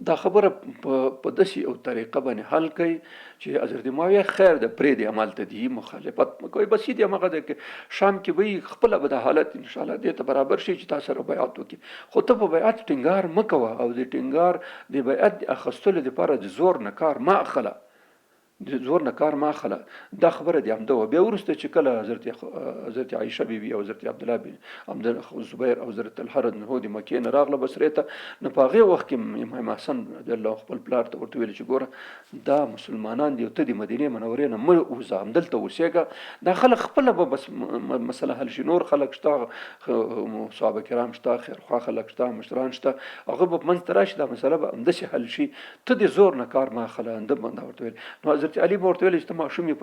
دا خبره په داسې یو طریقه باندې حل کړئ چې حضرت معاویه خیر د پرې دی، عمل ته دی مخالفت مکوئ، بس دې هغه ده کې شام کې به خپل به د حالت ان شاء الله دې ته برابر شي چې تاسو سره بیعت وکړي، خو ته په بیعت ټینګار مکوه او د ټینګار د بیعت د اخستلو لپاره د زور نه کار ما اخله، د زور نه کار ما خله. دا خبره دی همده. بیا وروسته چې کله حضرت عایشه بی بی او حضرت عبد الله بن عبد زبیر او حضرت طلحه رضی الله د مکې نه راغله بصرې ته، نو په هغه وخت کې امام حسن رضی الله خپل پلار ته ورته ویل چې ګوره، دا مسلمانان دي، ته د مدینې منورې نه مه وځه، همدلته اوسېږه، دا خلک خپله به بس مسله حل شي. نور خلک شته، صحابه کرام شته، خیرخواه خلک شته، مشران شته، هغه به منځ ته راشي، دا مسله به همداسې حل شي، ته د زور نه کار مه اخله. همده باندې ورته ویل. نو حضرت علي به ورته ویل چې ته ماشوم یې،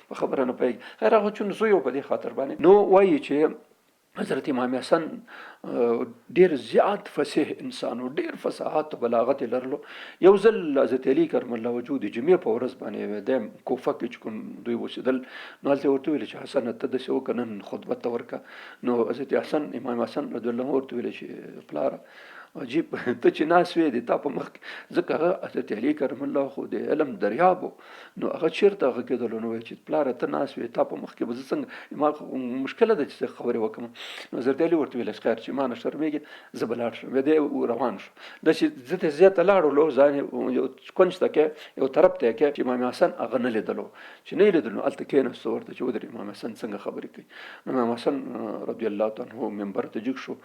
په خبره نه پوهېږې. خیر، هغه چون زوی و، په دې خاطر باندې. نو وایي چې حضرت امام حسن ډیر زیات فصیح انسان و، ډیر فصاحت او بلاغت یې لرلو. یو ځل حضرت علي کرم الله وجهه د جمعې په ورځ باندې د کوفه کې چې کوم دوی اوسېدل، نو هلته ورته ویل چې حسن، ته داسې وکړه، نن خطبه ته ورکه. نو حضرت حسن، امام حسن رضی الله عنه ورته ویل چې پلاره، عجیب ته چې ناس وې د تا په مخ کې، ځکه هغه حضرت علي کرم الله خو د علم دریاب و، نو هغه چېرته هغه کېدلو؟ نو وایي چې پلاره ته ناس وې، تا په مخ کې به زه څنګه، ما مشکله ده چې زه خبرې وکړم. نو حضرت علي ورته ویل چې خیر چې ما نه شرمېږي زه به لاړ شم. بیا دی روان شو، داسې زه ته زیاته لاړلو، ځان یې یو کونج ته کې یو طرف ته کې چې امام حسن هغه نه لیدلو، چې نه یې لیدلو نو هلته کېناستو ورته چې ودرې امام حسن څنګه خبرې کوي. نو امام حسن رضی الله تعالی عنه منبر ته جګ شو،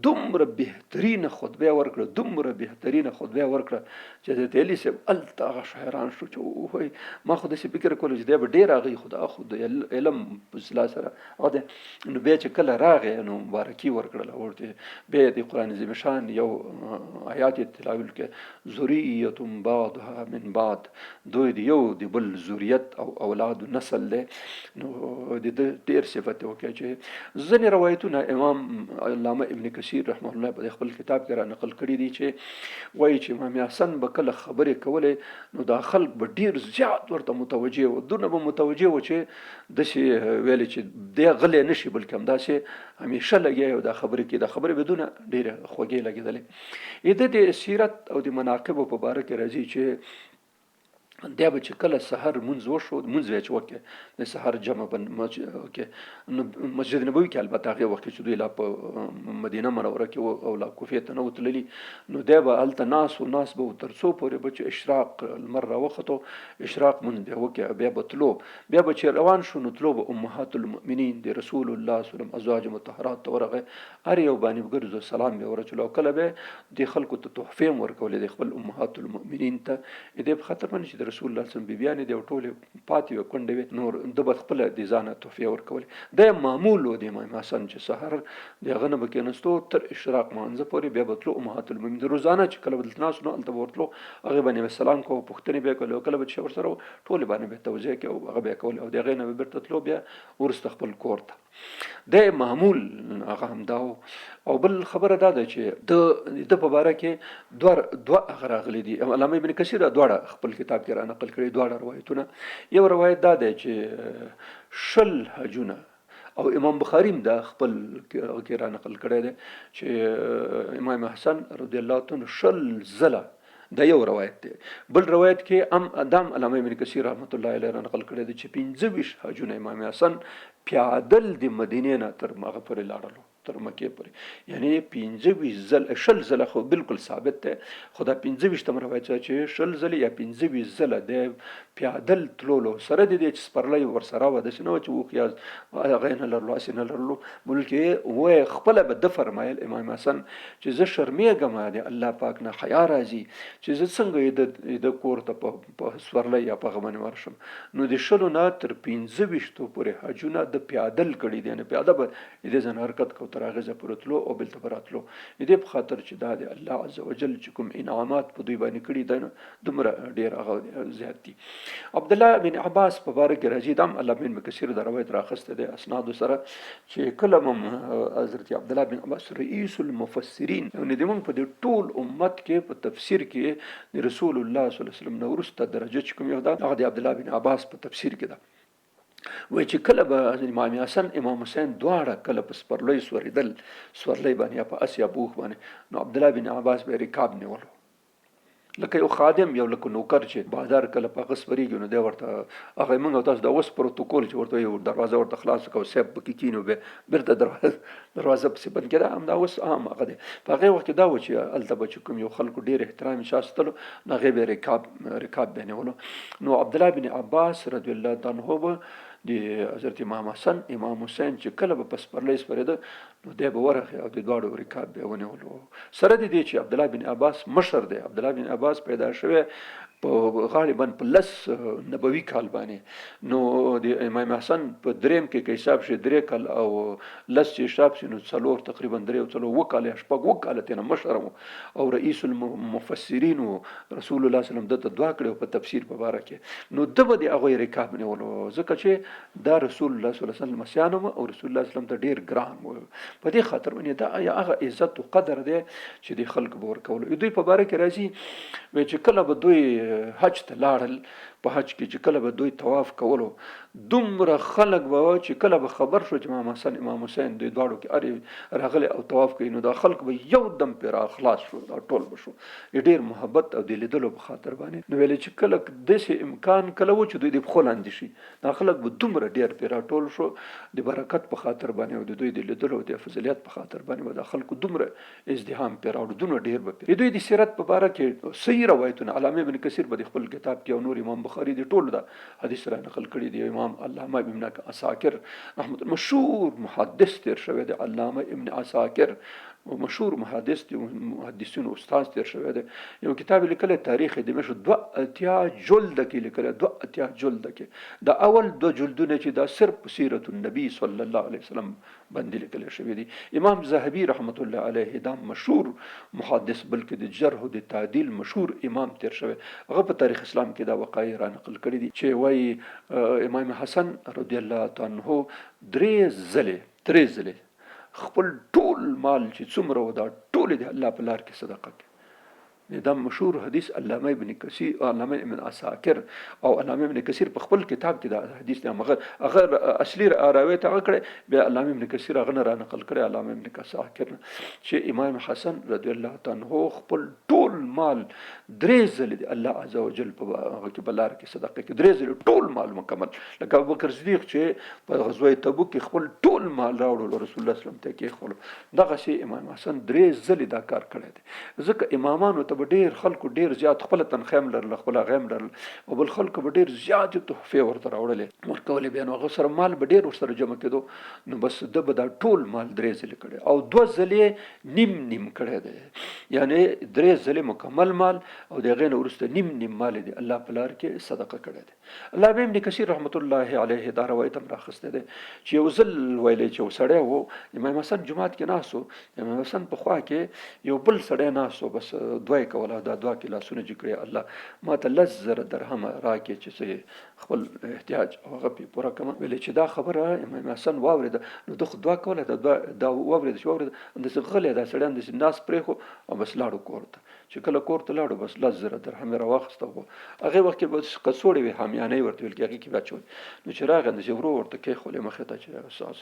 دومره بهترینه خطبه ورکړه، دومره بهترینه خطبه ورکړه چې حضرت علي صاحب هلته هغه شو حیران شو چې وای ما خو داسې فکر کولو چې دی به ډېر هغه خو دا خو د علم په اصطلاح سره هغه دی. نو بیا چې کله راغی نو مبارکي ورکړله ورته، بیا د قرآن عظیم شان یو آیات یې تلاوت کړ، ذریة بعضها من بعض، دوی د یو د بل ذریت او اولاد نسل دی. نو د ده ډېر صفت یې وکړ چې ځینې روایتونه امام علامه ابن کثیر رحمه الله په خپل کتاب کې را نقل کړي دي چې وایي چې امام حسن به کله خبرې کولې نو دا خلک به ډېر زیات ورته متوجه وو، دونه به متوجه وو چې داسې ویلې چې دی غلی نه شي، بلکې همداسې همیشه لګیا او دا خبرې کوي، دا خبرې به دونه ډېرې خوږې لګېدلې. د دې سیرت او د مناقبو په باره کې راځي چې دی به چې کله سحر مونځ وشو، مونځ به یې چې وکړ د سحر جمع به وکړي، نو مسجد نبوي کې البته هغې وخت کې چې دوی لا په مدینه منوره کې وو او لا کوفې ته نه وو تللي، نو دی به هلته ناست و، ناست به و تر څو پورې به چې اشراق لمر راوختو، اشراق مونځ به یې وکړ، بیا به تلو، بیا به چې روان شو نو تلو به امهات المؤمنین د رسول الله صلی الله علیه وسلم ازواج مطهرات ته ورغی، هر یو باندې به ګرځو سلام به ورچولو او کله به دې خلکو ته تحفې هم ورکولې د خپل امهات المؤمنین ته، دې په خاطر باندې چې د رسول الله صلی الله علیه وسلم بیبیانې دي او ټولې پاتې وې کونډې وې، نور ده به خپله د ځانه تحفې ورکولې. دا یې معمول و د امام حسن چې سحر د هغه نه به کېناستو تر اشراق مانځه پورې، بیا به تلو امهات المؤمنین روزانه چې کله به دلته ناست نو هلته به ورتلو، هغې باندې به سلام کوو، پوښتنې به یې کولې او کله به چې ورسره و ټولې باندې به یې توضیح کوي او هغه به یې کولې او د هغې نه به بېرته تلو بیا وروسته خپل کور ته. د معمول هغه هم دا او بل خبره دا ده چې د د په باره کې دوه هغه راغلي دي. علامه ابن کثیر دا دواړه خپل کتاب کې را نقل کړي دواړه روایتونه. یو روایت دا دی چې 20 حجونه، او امام بخاری هم دا خپل کې را نقل کړی دی چې امام حسن رضی الله عنه 20 ځله، دا یو روایت دی. بل روایت کې ام دام علامه ابن کثیر رحمت الله علیه را نقل کړی دی چې 25 حجونه امام حسن پیادل د مدینې نه تر هغه پورې لاړلو، تر مکې پورې، یعنی 25 ځل، 20 ځله خو بالکل ثابت دی، خو دا 25 روایت چې 20 ځله یا 25 ځله د پیادل تلولو سره د دې چې سپرلی ورسره وه، داسې نه وه چې اوښ یا هغه یې نه لرلو، هسې نه لرلو، بلکې وایي خپله به ده فرمایل امام حسن چې زه شرمېږم د الله پاک نه، حیا راځي چې زه څنګه یې د کور ته په سورلی یا په هغه باندې ورشم. نو د 20 نه تر 25 پورې حجونه د پیادل کړي دي، یعنې پیاده به د دې ځای نه حرکت کو تر هغې ځای پورې تلو او بېرته به راتلو. د دې په خاطر چې دا د الله عز وجل چې کوم انعامات په دوی باندې کړي دی نو دومره ډېر هغه زیات دي. عبدالله بن عباس په باره کې راځي، دا هم الله بن کثیر دا روایت راخستی دی اسنادو سره، چې کله هم حضرت عبدالله بن عباس رئیس المفسرین، یعنې د موږ په دې ټول امت کې په تفسیر کې د رسول الله صلی الله علیه وسلم نه وروسته درجه چې کوم یو ده هغه د عبدالله بن عباس په تفسیر کې ده. وایي چې کله به امام حسن امام حسین دواړه کله په سپرلۍ سورېدل، سورلۍ باندې یا په اس یا په اوښ باندې، نو عبدالله بن عباس به رکاب نیولو، لکه یو خادم یو لکه نوکر چې بازار کله په هغه سپرېږي نو دی ورته هغه موږ او تاسو د اوس پروتوکول چې ورته یو دروازه ورته خلاصه کړه او صاحب پکې کښېني بیا بېرته دروازه پسې بند کړه، همدا اوس عام هغه دی. په هغې وخت کې دا و چې هلته به چې کوم یو خلکو ډېر احترام یې ساتلو نو هغې به رکاب به نیولو. نو عبدالله بن عباس رضی الله تعالی عنه به د حضرت امام حسن امام حسین چې کله به په سپرلۍ سپرېده نو دی به ورغی او د دواړو رکاب به یې ونیولو. سره د دې چې عبدالله بن عباس مشر دی، عبدالله بن عباس پیدا شوی په غالبا په 10 نبوي کال باندې، نو د امام حسن په دریم کې که حساب شي 3 کال او 10 چې حساب شي نو 4 تقریبا 3 او 4 7 کاله یا 6 7 کاله ترې نه مشر و او رئیس المفسرین و. رسول الله صلی الله علیه وسلم ده ته دعا کړې په تفسیر په باره کې، نو ده به د هغوی رکاب نیولو، ځکه چې دا رسول الله صلی الله علیه وسلم لمسیان وو او رسول الله صلی الله علیه وسلم ته ډېر ګران و. په دې خاطر باندې دا هغه عزت او قدر دی چې د خلکو به ورکولو. دوی په باره کې راځي وایي چې کله به دوی حج ته لاړل په حج کې چې کله به دوی طواف کولو، دومره خلک به وه چې کله به خبر شو چې امام حسن امام حسین دوی دواړو کې ارې راغلی او طواف کوي، نو دا خلک به یو دم پرې را خلاص شو، دا ټول به شو د ډېر محبت او د لیدلو په خاطر باندې. نو ویلې چې کله داسې امکان کله و چې دوی د پښو لاندې شي، دا خلک به دومره ډېر پرې راټول شو د برکت په خاطر باندې او د دوی د لیدلو او د افضلیت په خاطر باندې به دا خلکو دومره ازدحام پرې راوړو، دومره ډېر به پرې. د دوی د سیرت په باره کې صحیح روایتونه علامه ابن کثیر به د خپل کتاب کې او نور امام بخاري د ټولو دا حدیث را نقل کړي دي. امام علامه ابن عساکر رحمت مشهور محدث تیر شوی دی، علامه ابن عساکر مشهور محدث دی، محدثینو استاد تیر شوی دی. یو کتاب لیکلی تاریخ دمشق 82 جلد کې لیکلی، 82 جلد کې د اول دوه جلدونه چې دا صرف سیرت النبی صلی الله علیه وسلم باندې لیکل شوی دی. امام ذهبی رحمت الله علیه دا مشهور محدث بلکې د جرح او د تعدیل مشهور امام تیر شوی، هغه په تاریخ اسلام کې دا وقایع را نقل کړی دي چې وایي امام حسن رضی الله تعالی عنہ درې ځلې خپل ټول مال چې څومره و دا ټول د الله په لار کې صدقه کړ. دا مشهور حدیث علامه ابن کثیر، علامه ابن عساکر او علامه ابن کثیر په خپل کتاب کې دا حدیث دی، مګر هغه اصلي روایت هغه کړی، بیا علامه ابن کثیر هغه نه را نقل کړی علامه ابن عساکر نه چې امام حسن رضی الله تعالی عنہ خپل ټول مال درې ځلې د الله عزوجل په هغه کې په لار کې صدقه کې درې ځلې ټول مال مکمل، لکه ابوبکر صدیق چې په غزوه تبوک کې خپل ټول مال راوړل رسول الله صلی الله علیه وسلم ته کېښولو، دغسې امام حسن درې ځلې دا کار کړی دی. ځکه امامانو ته به ډېر خلکو ډېر زیات خپله تنخوا هم لرله، خپله هغه هم لرله او بل خلکو به ډېر زیاتې تحفې ورته راوړلې ورکولې، بیا نو هغه سره مال به ډېر ورسره جمع کېدو، نو بس ده به دا ټول مال درې ځلې کړی او دوه ځلې نیم نیم کړی دی، یعنې درې ځلې مکمل مال او د هغې نه وروسته نیم نیم مال یې د الله په لار کې صدقه کړی دی. علامه ابن کثیر رحمت الله علیه دا روایت هم راخسته دی چې یو ځل ویلې چې یو سړی و امام حسن جومات کې ناست و، امام حسن په خوا کې یو بل سړی ناست و، بس دعا یې کوله، دا دعا کې لاسونه جګ کړي، الله ما ته 10,000 درهمه راکړې چې زه خپل احتیاج او هغه پرې پوره کړم. ویلې چې دا خبره امام حسن واورېده، نو ده خو دعا کوله، دا دعا دا واورېده چې واورېده همداسې غلی دا سړی همداسې ناست پرېښو او بس لاړو کور ته. چې کله کور ته لاړو بس 10,000 درهم یې راواخیسته، خو هغې وخت کې بس کڅوړې وې، حامیانۍ ورته ویل کېږي، هغې کې به اچولې. نو چې راغی همداسې ورو ورته کېښولې مخې ته چې ساز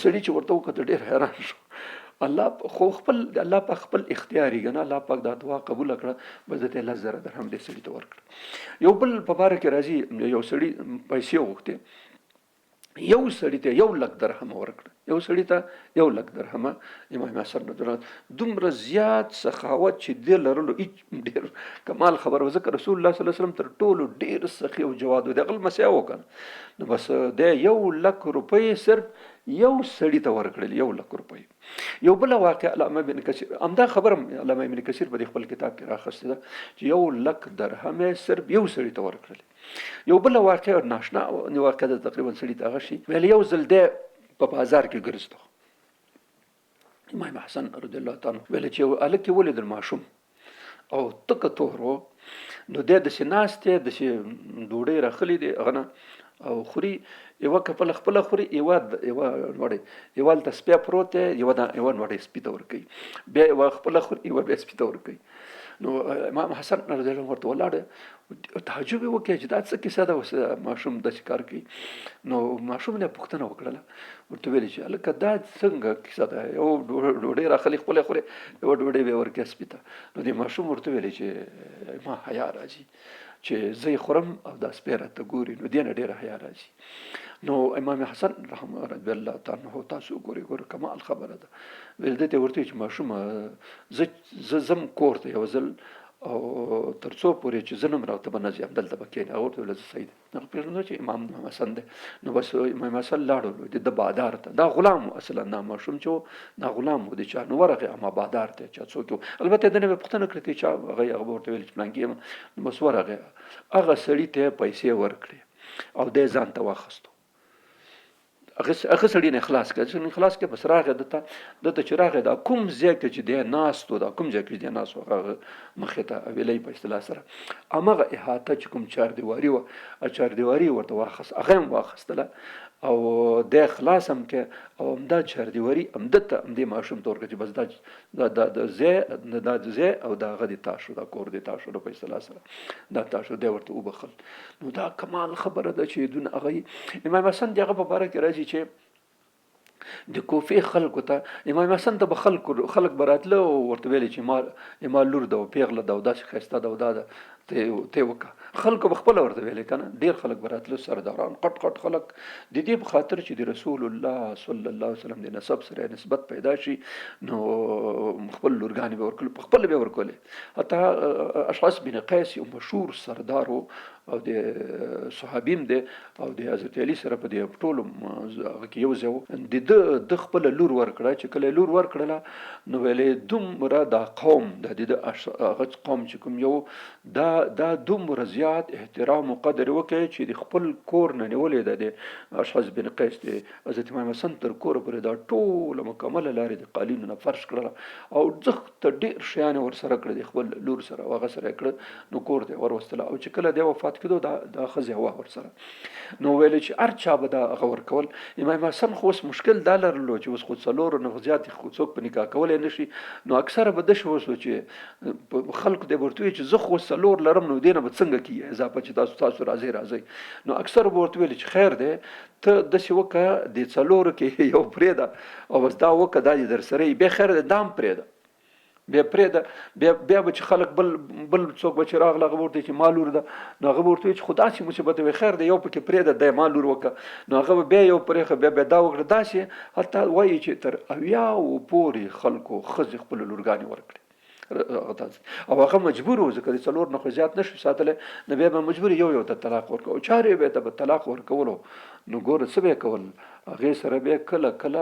سړي چې ورته وکتل ډېر حیران شو. الله خو خپل الله پاک خپل اختیار یې کنه، الله پاک دا دعا قبوله کړه، بس ده ته 10,000 درهم دې سړي ته ورکړه. یو بل په باره کې راځي، یو سړي پیسې وغوښتې، یو سړي ته 1 لک درهم ورکړه، یو سړي ته 1 لک درهم امام حسن رضی الله دومره زیات سخاوت چې دی لرلو، هیڅ ډېر کمال خبره وه، ځکه رسول الله صلی الله علیه وسلم تر ټولو ډېر سخي او جواد و، د هغه لمسی وکړه. نو بس دی 1 لک روپۍ صرف یو سړي ته ورکړل، 1 لک روپۍ. یو بل واقع علامه ابن کثیر همدا خبره علامه ابن کثیر په خپل کتاب کې راخستې ده چې 1 لک درهم صرف یو سړي ته ورکړل. یو بل واقع ناشنا واقع ده، تقریبا سړي ته هغه شي ویل، یو ځل دی په بازار کې ګرځېدو امام حسن رضی الله تعالی، ویل چې یو هلک یې ولیدل ماشوم او تکه تور و، نو دی داسې ناست دی، داسې ډوډۍ راخلي دی هغه نه او خوري، یوه کپله خپله خوري، یوه نوړی یوه هلته سپی پروت دی، یوه نوړی سپي ته ورکوي، بیا یوه خپله خوري، یوه بیا سپي ته ورکوي. نو امام حسن رضی الله ورته ولاړ، تعجب یې وکړ چې دا څه کیسه ده، اوس ماشوم داسې کار کوي. نو ماشوم نه پوښتنه وکړله، ورته ویل چې هلکه دا څنګه کیسه ده، یو ډوډۍ راخلي خپله خوري، یوه ډوډۍ بیا ورکوي سپي ته. نو دې ماشوم ورته ویل چې ما حیا راځي چې زه یې خورم او دا سپی راته ګوري، نو دې نه ډېره حیا راځي. نو امام حسن رحمه رضی الله تعالی عنه تاسو وګورئ، ګوره کمال خبره ده، ویل ده ته ورته چې ماشومه زه ځم کور ته یو ځل او تر څو پورې چې زه نم راته به نه ځم، دلته به کښېنې. هغه ورته ویل زه صحیح دی، هغه پېژندو چې امام حسن دی. نو بس امام حسن لاړو د بادار ته، دا غلام و اصلا، دا ماشوم چې و دا غلام و د چا، نو ورغی اما بادار ته چا څوک و، البته ده نه مې پوښتنه کړې چې چا، هغه به ورته ویل چې پلانکی یم. نو بس ورغی هغه سړي ته پیسې ورکړې او دی ځان ته واخیستو. هغه سړي نه خلاص کړ، چې خلاص کړ، بس راغی دته. دته چې راغی، دا کوم ځای کې چې دی ناست و، دا کوم ځای کې چې دی ناست و، هغه مخې ته حویلۍ په اصطلاح سره همغه احاطه چې کوم چاردیواري وه، چاردیواري ورته واخست، هغه هم واخیستله او دی خلاص هم کې او همدا چاردیواري همدته همدې ماشوم ته ورکړه چې بس دا دا دا د ځای دا د ځای او دا هغه د تا شو، دا کور د تا شو په اصطلاح سره دا تا شو، دی ورته وبخل. نو دا کمال خبره ده چې دون هغه امام حسن دغه په باره کې راځي چې د کوفې خلکو ته امام حسن ته به خلک به راتله او ورته ویلې چې ما لور ده او پیغله ده او داسې ښایسته ده او دا ده، ته وکړه. خلکو به خپله ورته ویلې که نه، ډېر خلک به راتله، سرداران غټ غټ خلک، د دې په خاطر چې د رسول الله صلی الله علیه وسلم د نسب سره نسبت پیدا شي، نو خپل لورګانې به ورکول، په خپله به یې ورکولې. حتی اشعث بن قیس یو مشهور سردار و او د صحابي هم دی او د حضرت علي سره په دې ټولو هغه کې یو ځای و. د ده ده خپله لور ورکړه، چې کله یې لور ورکړله نو ویل یې دومره دا قوم، دا د ده هغه قوم چې کوم یو دا دومره زیات احترام او قدر یې وکړ چې د خپل کور نه نیولې ده د اشعث بن قیس د حضرت امام حسن تر کوره پورې دا ټوله مکمله لارې د قالینو نه فرش کړله او زښته ډېر شیان یې ورسره کړه، د خپل لور سره او هغه سره یې کړه، نو کور ته یې وروستله. او چې کله دی وفات کېدو دا ښځه وه ورسره، نو ویل چې هر چا به دا هغه ورکول. امام حسن خو اوس مشکل دا لرلو چې اوس خو څلورو نه زیات خو څوک په نکاح کولی نه شي، نو اکثره به داسې وسو چې خلکو ته به ورته ویل چې زه خو څلور لرم، نو دې نه به څنګه کېږي اضافه چې تاسو راځئ راځئ. نو اکثر به ورته ویل چې خیر دی، ته داسې وکړه دې څلورو کې یو پرېږده او بس دا وکړه، دا دې در سره وي، بیا خیر دی دا هم پرېږده، بیا پرېږده. بیا به چې خلک بل څوک به چې راغله هغه به ورته چې ما لور ده، نو هغه به ورته وایي چې خو داسې مصیبت وي، خیر دی یو پکې پرېږده، دی ما لور وکړه، نو هغه به بیا یو پرېښه، بیا بیا دا وکړه. داسې حتی وایي چې تر اویاوو پورې خلکو ښځې خپلې لورګانې ورکړې او هغه مجبور و، ځکه د څلور نه خو زیات نه شو ساتلی، نو بیا به مجبور یو یو ته طلاق ورکړو او چارې به ته به طلاق ورکولو. نو ګوره څه به یې کول، هغې سره به کله کله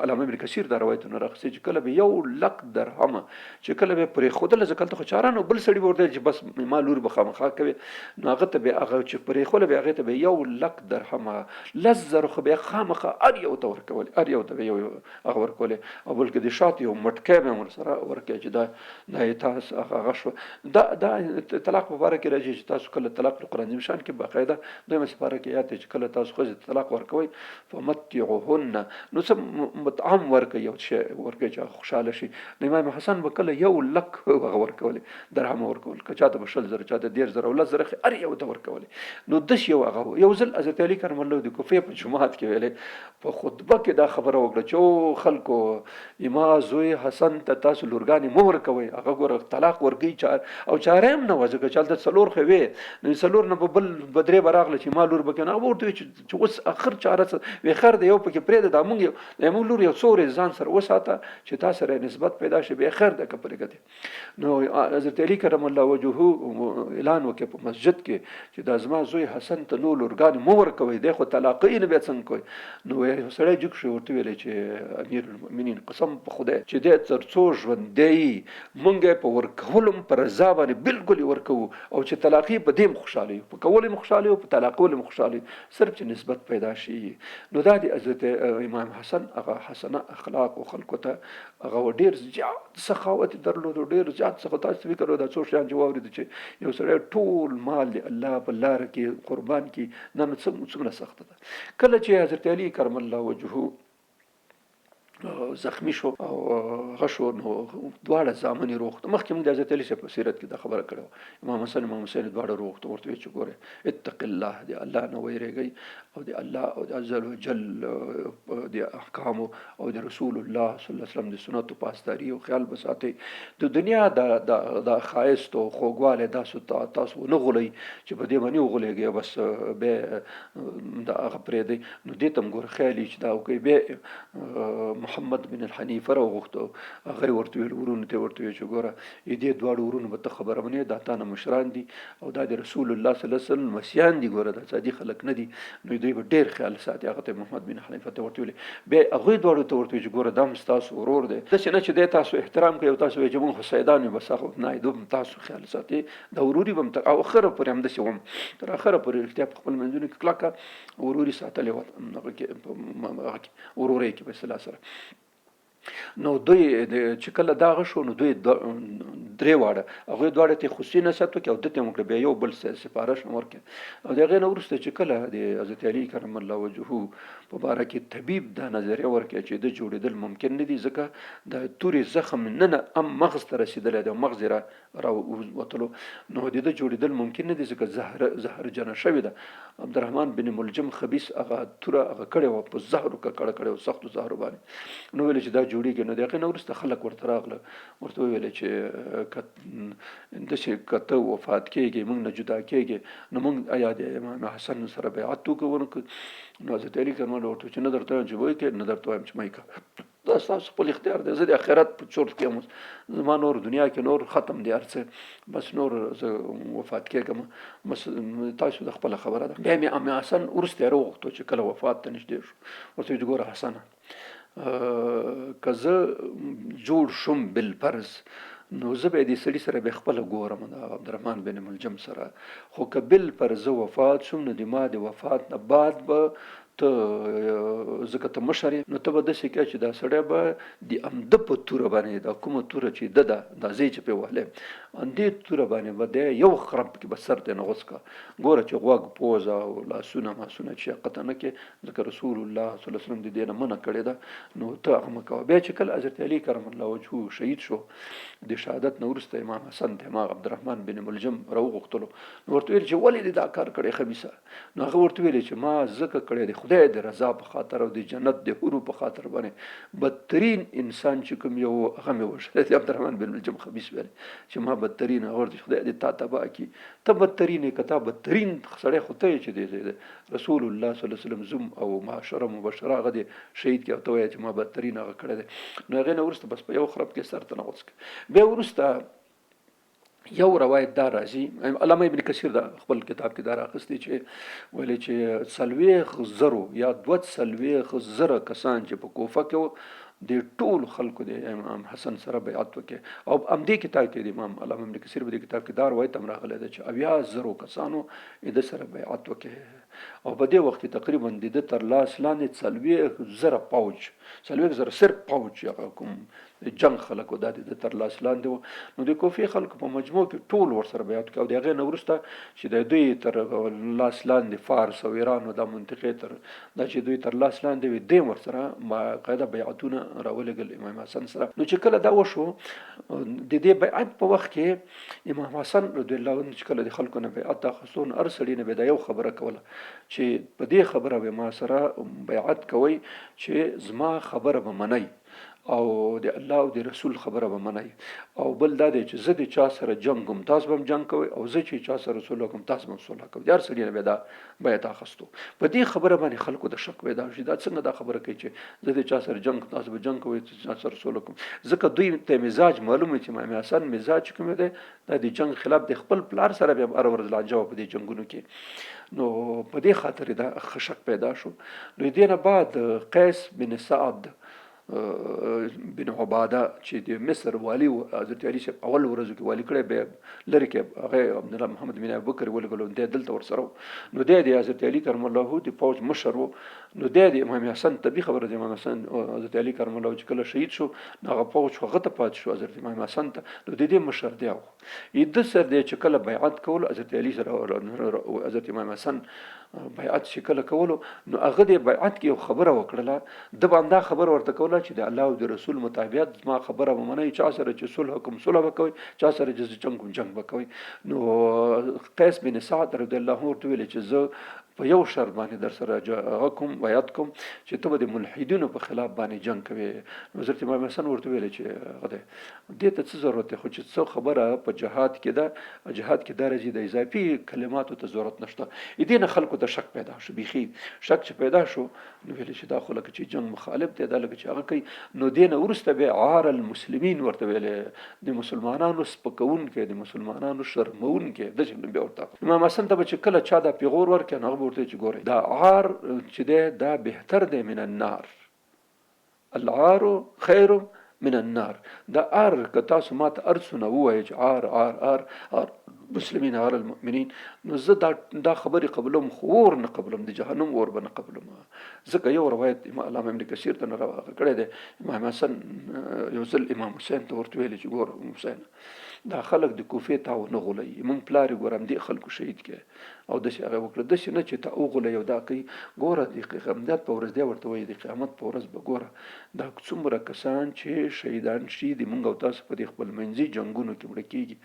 علامه ابن کثیر دا روایتونه راخیستي چې کله به 1 لک درهمه چې کله به پرېښودله، ځکه هلته خو چاره نه، بل سړي به ورته ویل چې بس ما لور به خامخا کوي، نو هغه ته به هغه چې پرېښوله به هغې ته به 1 لک درهمه 10,000 خو به خامخا هر یو ته ورکولې، هر یو ته به یو هغه ورکولې، او بلکې د شاتو یو مټکی به هم ورسره ورکړي چې دا دا یې تاسو هغه شو. دا طلاق په باره کې راځي چې تاسو کله طلاق په قرآن عظیم شان کې باقاعده دویمه سپاره کې یاد دی چې کله تاسو ښځې ته طلاق ورکوئ فمتعوهن، نو څه مطعم ورکوي، یو شی ورکوي چې هغه خوشحاله شي. نو امام حسن به کله 1 لک هغه ورکولې، درهم ورکول، که چاته به 20,000، چاته 30,000 او 10,000، هر یو ته ورکولې. نو داسې یو هغه یو ځل حضرت علي کرم الله د کوفې په جومات کې ویلې په خطبه کې دا خبره وکړه چې او خلکو، زما زوی حسن ته تاسو لورګانې مه ورکوئ، هغه ګوره طلاق ورکوي، چار او چاره هم نه وه، ځکه چې هلته څلور خو وې، نو څلور نه په بل به درې به راغله چې ما لور به کوي، نو هغه ورته وویل چې اوس اخر چاره څه وې، خیر دی یو پکې پرېږده، دا موږ یو دا موږ لور یو څو ورځې ځان سره وساته چې تا سره نسبت پیدا شي، بیا خیر دی که پرېږدې. نو حضرت علی کرم الله وجهه اعلان وکړ په مسجد کې چې دا زما زوی حسن ته نور لورګانې مه ورکوئ، دی خو طلاقوي، نو بیا څنګه کوئ؟ نو یو سړی جګ شو ورته ویل چې امیر المؤمنین قسم په خدای چې دی تر څو ژوندی مونږ یې په ورکولو هم په رضا باندې بالکل یې ورکوو، او چې طلاقي په دې هم خوشحاله یو، په کولو هم خوشحاله یو، په طلاقولو هم خوشحاله یو، صرف چې نسبت پیدا شي. نو دا د حضرت امام حسن هغه حسنه اخلاق او خلکو ته هغه ډیر زیات سخاوت درلود، ډیر زیات سخاوت. تاسو فکر وکړئ دا څو شیان چې واورېدل چې یو سړی ټول مال دی الله په لار کې قربان کړي، دا نو څومره سخته ده. کله چې حضرت علي کرم الله وجهه زخمی شو او هغه شو، نو دواړه زامن یې روغته. مخکې موږ د حضرت علي صاحب په سیرت کې دا خبره کړې وه، امام حسن امام حسین دواړه روغته ورته ویل چې ګوره اتق الله، د الله نه ویرېږئ او د الله او د عز وجل د احکامو او د رسول الله صلی الله علیه وسلم د سنتو پاسداري او خیال به ساتئ. د دنیا د د ښایست او خوږوالی داسو تاسو نه غولئ چې په دې باندې وغولېږئ، بس به دا هغه پرېږدئ. نو دې ته هم ګوره خیال چې دا وکړئ. بیا محمد بن الحنیفه راوغوښتو، هغه یې ورته ویل، ورونو ته یې ورته ویل چې ګوره دې دواړو ورونو به ته خبره منې، دا تا نه مشران دي او دا د رسول الله صلی الله علیه وسلم لمسیان دي، ګوره دا عادي خلک نه دي، نو دوی به ډېر خیال ساتي. هغه ته محمد بن حنیفه ته ورته ویل، بیا هغوی دواړو ته ورته ویل چې ګوره دا هم ستاسو ورور دی، داسې نه چې دی تاسو احترام کوي او تاسو وایئ چې موږ خو سیدان یو، بس هغه نه دوی هم تاسو خیال ساتي، دا وروري به هم تر اخره پورې همداسې وم، تر اخره پورې رښتیا په خپل منځونو کې کلکه وروري ساتلې وه، هغه کې هغه کې ورورۍ کې په اصطلاح سره. نو دوی چې کله دا غشو نو دوی درې واړه هغه دواړه ته خصوصي نصیحت وکړي او دته وکړي، بیا یو بل سفارش هم ورکړي. او د هغې نه وروسته چې کله د حضرت علي کرم الله وجهه په باره کې طبیب دا نظریه ورکړي چې د جوړېدل ممکن نه دي، ځکه د تورې زخم ننه هم مغز ته رسېدلی دی، مغز یې راوتلو، نو د ده جوړېدل ممکن نه دي، ځکه زهرجنه شوې ده. عبدالرحمن بن ملجم خبیث هغه توره هغه کړې وه، په زهرو ککړه کړې وه، سختو زهرو باندې، نو ویل چې دا جوړېږي. نو د هغې نه وروسته خلک ورته راغله، ورته وویل چې که داسې که ته وفات کېږې، موږ نه جدا کېږې، نو موږ ایا د امام حسن سره بیعت وکړو ونه کړو؟ نو حضرت علي کرم الله ورته چې نه درته وایم چې ویې کړې، نه درته وایم چې مه یې کوه، دا ستاسو خپل اختیار دی، زه د آخرت په چورت کې یم، زما نور دنیا کې نور ختم دی هر څه، بس نور زه وفات کېږم، بس تاسو د خپله خبره ده. بیا مې امام حسن وروسته یې راوغوښتو چې کله وفات ته نږدې شو، ورته ویل چې ګوره حسنه، که زه جوړ شوم بالفرض نو زه به دې سړي سره به خپله ګورم، د عبدالرحمن بن ملجم سره، خو که بالفرض زه وفات شوم نو د ما د وفات نه بعد به ته ځکه ته مشر یې، نو ته به داسې کوې چې دا سړی به د همده په توره باندې، دا کومه توره چې ده ده، دا ځای چې پرې وهلی، همدې توره باندې به دی یو خرپ کې به سر ترې نه غوڅ کړه، ګوره چې غوږ، پوزه او لاسونه ماسونه چې قطع نه کړې، ځکه رسول الله صلی الله علیه وسلم د دې نه منع کړې ده، نو ته هغه مه کوه. بیا چې کله حضرت علي کرم الله وجهه شهید شو، د شهادت نه وروسته امام حسن ته هماغه عبدالرحمن بن ملجم راوغوښتلو، نو ورته ویل چې ولې دې دا کار کړی خبیثه؟ نو هغه ورته ویل چې ما ځکه کړی دی خدای د رضا په خاطر او د جنت د حورو په خاطر باندې، بدترین انسان چې کوم یو هغه مې وژلی دی. عبدالرحمن بن ملجم خبیث ویل چې ما بدترین، هغه ورته خدای دې تا تباه کړي، ته بدترین یې که تا بدترین سړی خو ته یې چې دی رسول الله صلی الله علیه وسلم زوم او معاشره مبشره هغه دې شهید کړي او ته وایې چې ما بدترین هغه کړی دی. نو هغې نه وروسته بس په یو خرپ کې سر ته نه غوڅ کړ. بیا وروسته یو روایت دا راځي، علامه ابن کثیر دا خپل کتاب کې دا راخستی چې ویل چې 40,000 یا 42,000 کسان چې په کوفه کې وو، د ټول خلکو د امام حسن سره بیعت وکړي. او همدې کتاب کې د امام علامه ابن کثیر په دې کتاب کې دا روایت هم راغلی دی چې 70,000 کسانو د سره بیعت وکړي. او په دې وخت کې تقریبا د ده تر لاس لاندې 40,000 پوج، 40,000 صرف پوج هغه کوم جنگ خلکو دا د ده تر لاس لاندې وو. نو د کوفې خلکو په مجموع کې ټول ورسره بیعت وکړي. او د هغې نه وروسته چې د دوی تر لاس لاندې فارس او ایران او دا منطقې تر دا چې دوی تر لاس لاندې وي، دوی هم ورسره باقاعده بیعتونه راولېږل امام حسن سره. نو چې کله دا وشو، د دې بیعت په وخت کې امام حسن رضی الله عنه چې کله د خلکو نه بیعت اخیستو، نو هر سړي نه به دا یو خبره کوله چې په دې خبره به ما سره بیعت کوئ چې زما خبره به منئ او د الله او د رسول خبره به منئ، او بل دا دی چې زه د چا سره جنګ کوم تاسو به هم جنګ کوئ، او زه چې چا سره صلح کوم تاسو به هم صلح کوئ. د هر سړي نه به دا بیعت اخیستو. په دې خبره باندې خلکو د شک پیدا شي، دا څنګه دا خبره کوي چې زه د چا سره جنګ کوم تاسو به جنګ کوئ، زه چا سره صلح کوم؟ ځکه دوی ته مزاج معلوم وي چې امام حسن مزاج کوم دی، دا د جنګ خلاف د خپل پلار سره به هم هره ورځ لانجه وه په دې جنګونو کې. نو په دې خاطر دا ښه شک پیدا شو. نو دې نه بعد قیس بن سعد بن عباده چې د مصر والي و، حضرت علي صاحب اول ورځو کې والي کړی، بیا لرې کې هغه عبدالله محمد بن ابوبکر ولګولو، دی دلته ورسره و. نو دی د حضرت علي کرم الله د پوځ مشر و. نو دی د امام حسن طبي خبره د امام حسن حضرت علي کرم الله چې کله شهید شو، نو هغه پوځ خو هغه ته پاتې شو، حضرت امام حسن ته. نو د دې مشر دی و. د سر دی چې کله بیعت کولو حضرت علي سره حضرت امام حسن بیعت چې کله کولو، نو هغه د بیعت کې یو خبره وکړله، ده به همدا خبره ورته کوله چې د الله او د رسول متابعت زما خبره به منئ، چا سره چې صلح کوم صلح به کوئ، چا سره چې جنګ کوم جنګ به کوئ. نو قیس بن سعد رضی الله عنه ورته ویل چې زه په یو شرط باندې در سره هغه کوم، بیعت کوم چې ته به د ملحدینو په خلاف باندې جنګ کوې. نو حضرت امام حسن ورته ویل چې هغه دی دې ته څه ضرورت دی، خو چې څه خبره په جهاد کې ده، جهاد کې دا راځي د اضافي کلماتو ته ضرورت نشته. دې نه خلکو ته شک پیدا شو، بیخي شک چې پیدا شو نو ویل چې دا خو لکه چې جنګ مخالف دی، دا لکه چې هغه کوي. نو دې نه وروسته بیا عار المسلمین ورته ویلې، د مسلمانانو سپکوونکی، د مسلمانانو شرموونکی، داسې نوم بیا ورته. امام حسن ته به چې کله چا دا پیغور ورکړ نو هغه به ورته چې ګورئ دا عار چې دی دا بهتر دی من النار، العار خیر من النار. دا عار که تاسو ماته هر څونه ووایئ چې عار عار عار عار مسلمین عار المؤمنین، نو زه دا خبرې قبلوم، خو اور نه قبلوم، د جهنم اور به نه قبلوم. ځکه یو روایت علامه ابن کثیر ته نه راغلی کړی دی، امام حسن یو ځل امام حسین ته ورته ویلي چې ګوره حسین، دا خلک د کوفې تا ونه غولوي، موږ پلار یې ګوره همدې خلکو شهید کړي او داسې هغه وکړه، داسې نه چې تا وغولوي او دا کوي. ګوره د قیامت په ورځ دی ورته وایي، د قیامت په ورځ به ګوره دا څومره کسان چې شهیدان شي د موږ او تاسو په دې خپل منځي جنګونو کې مړه کېږي،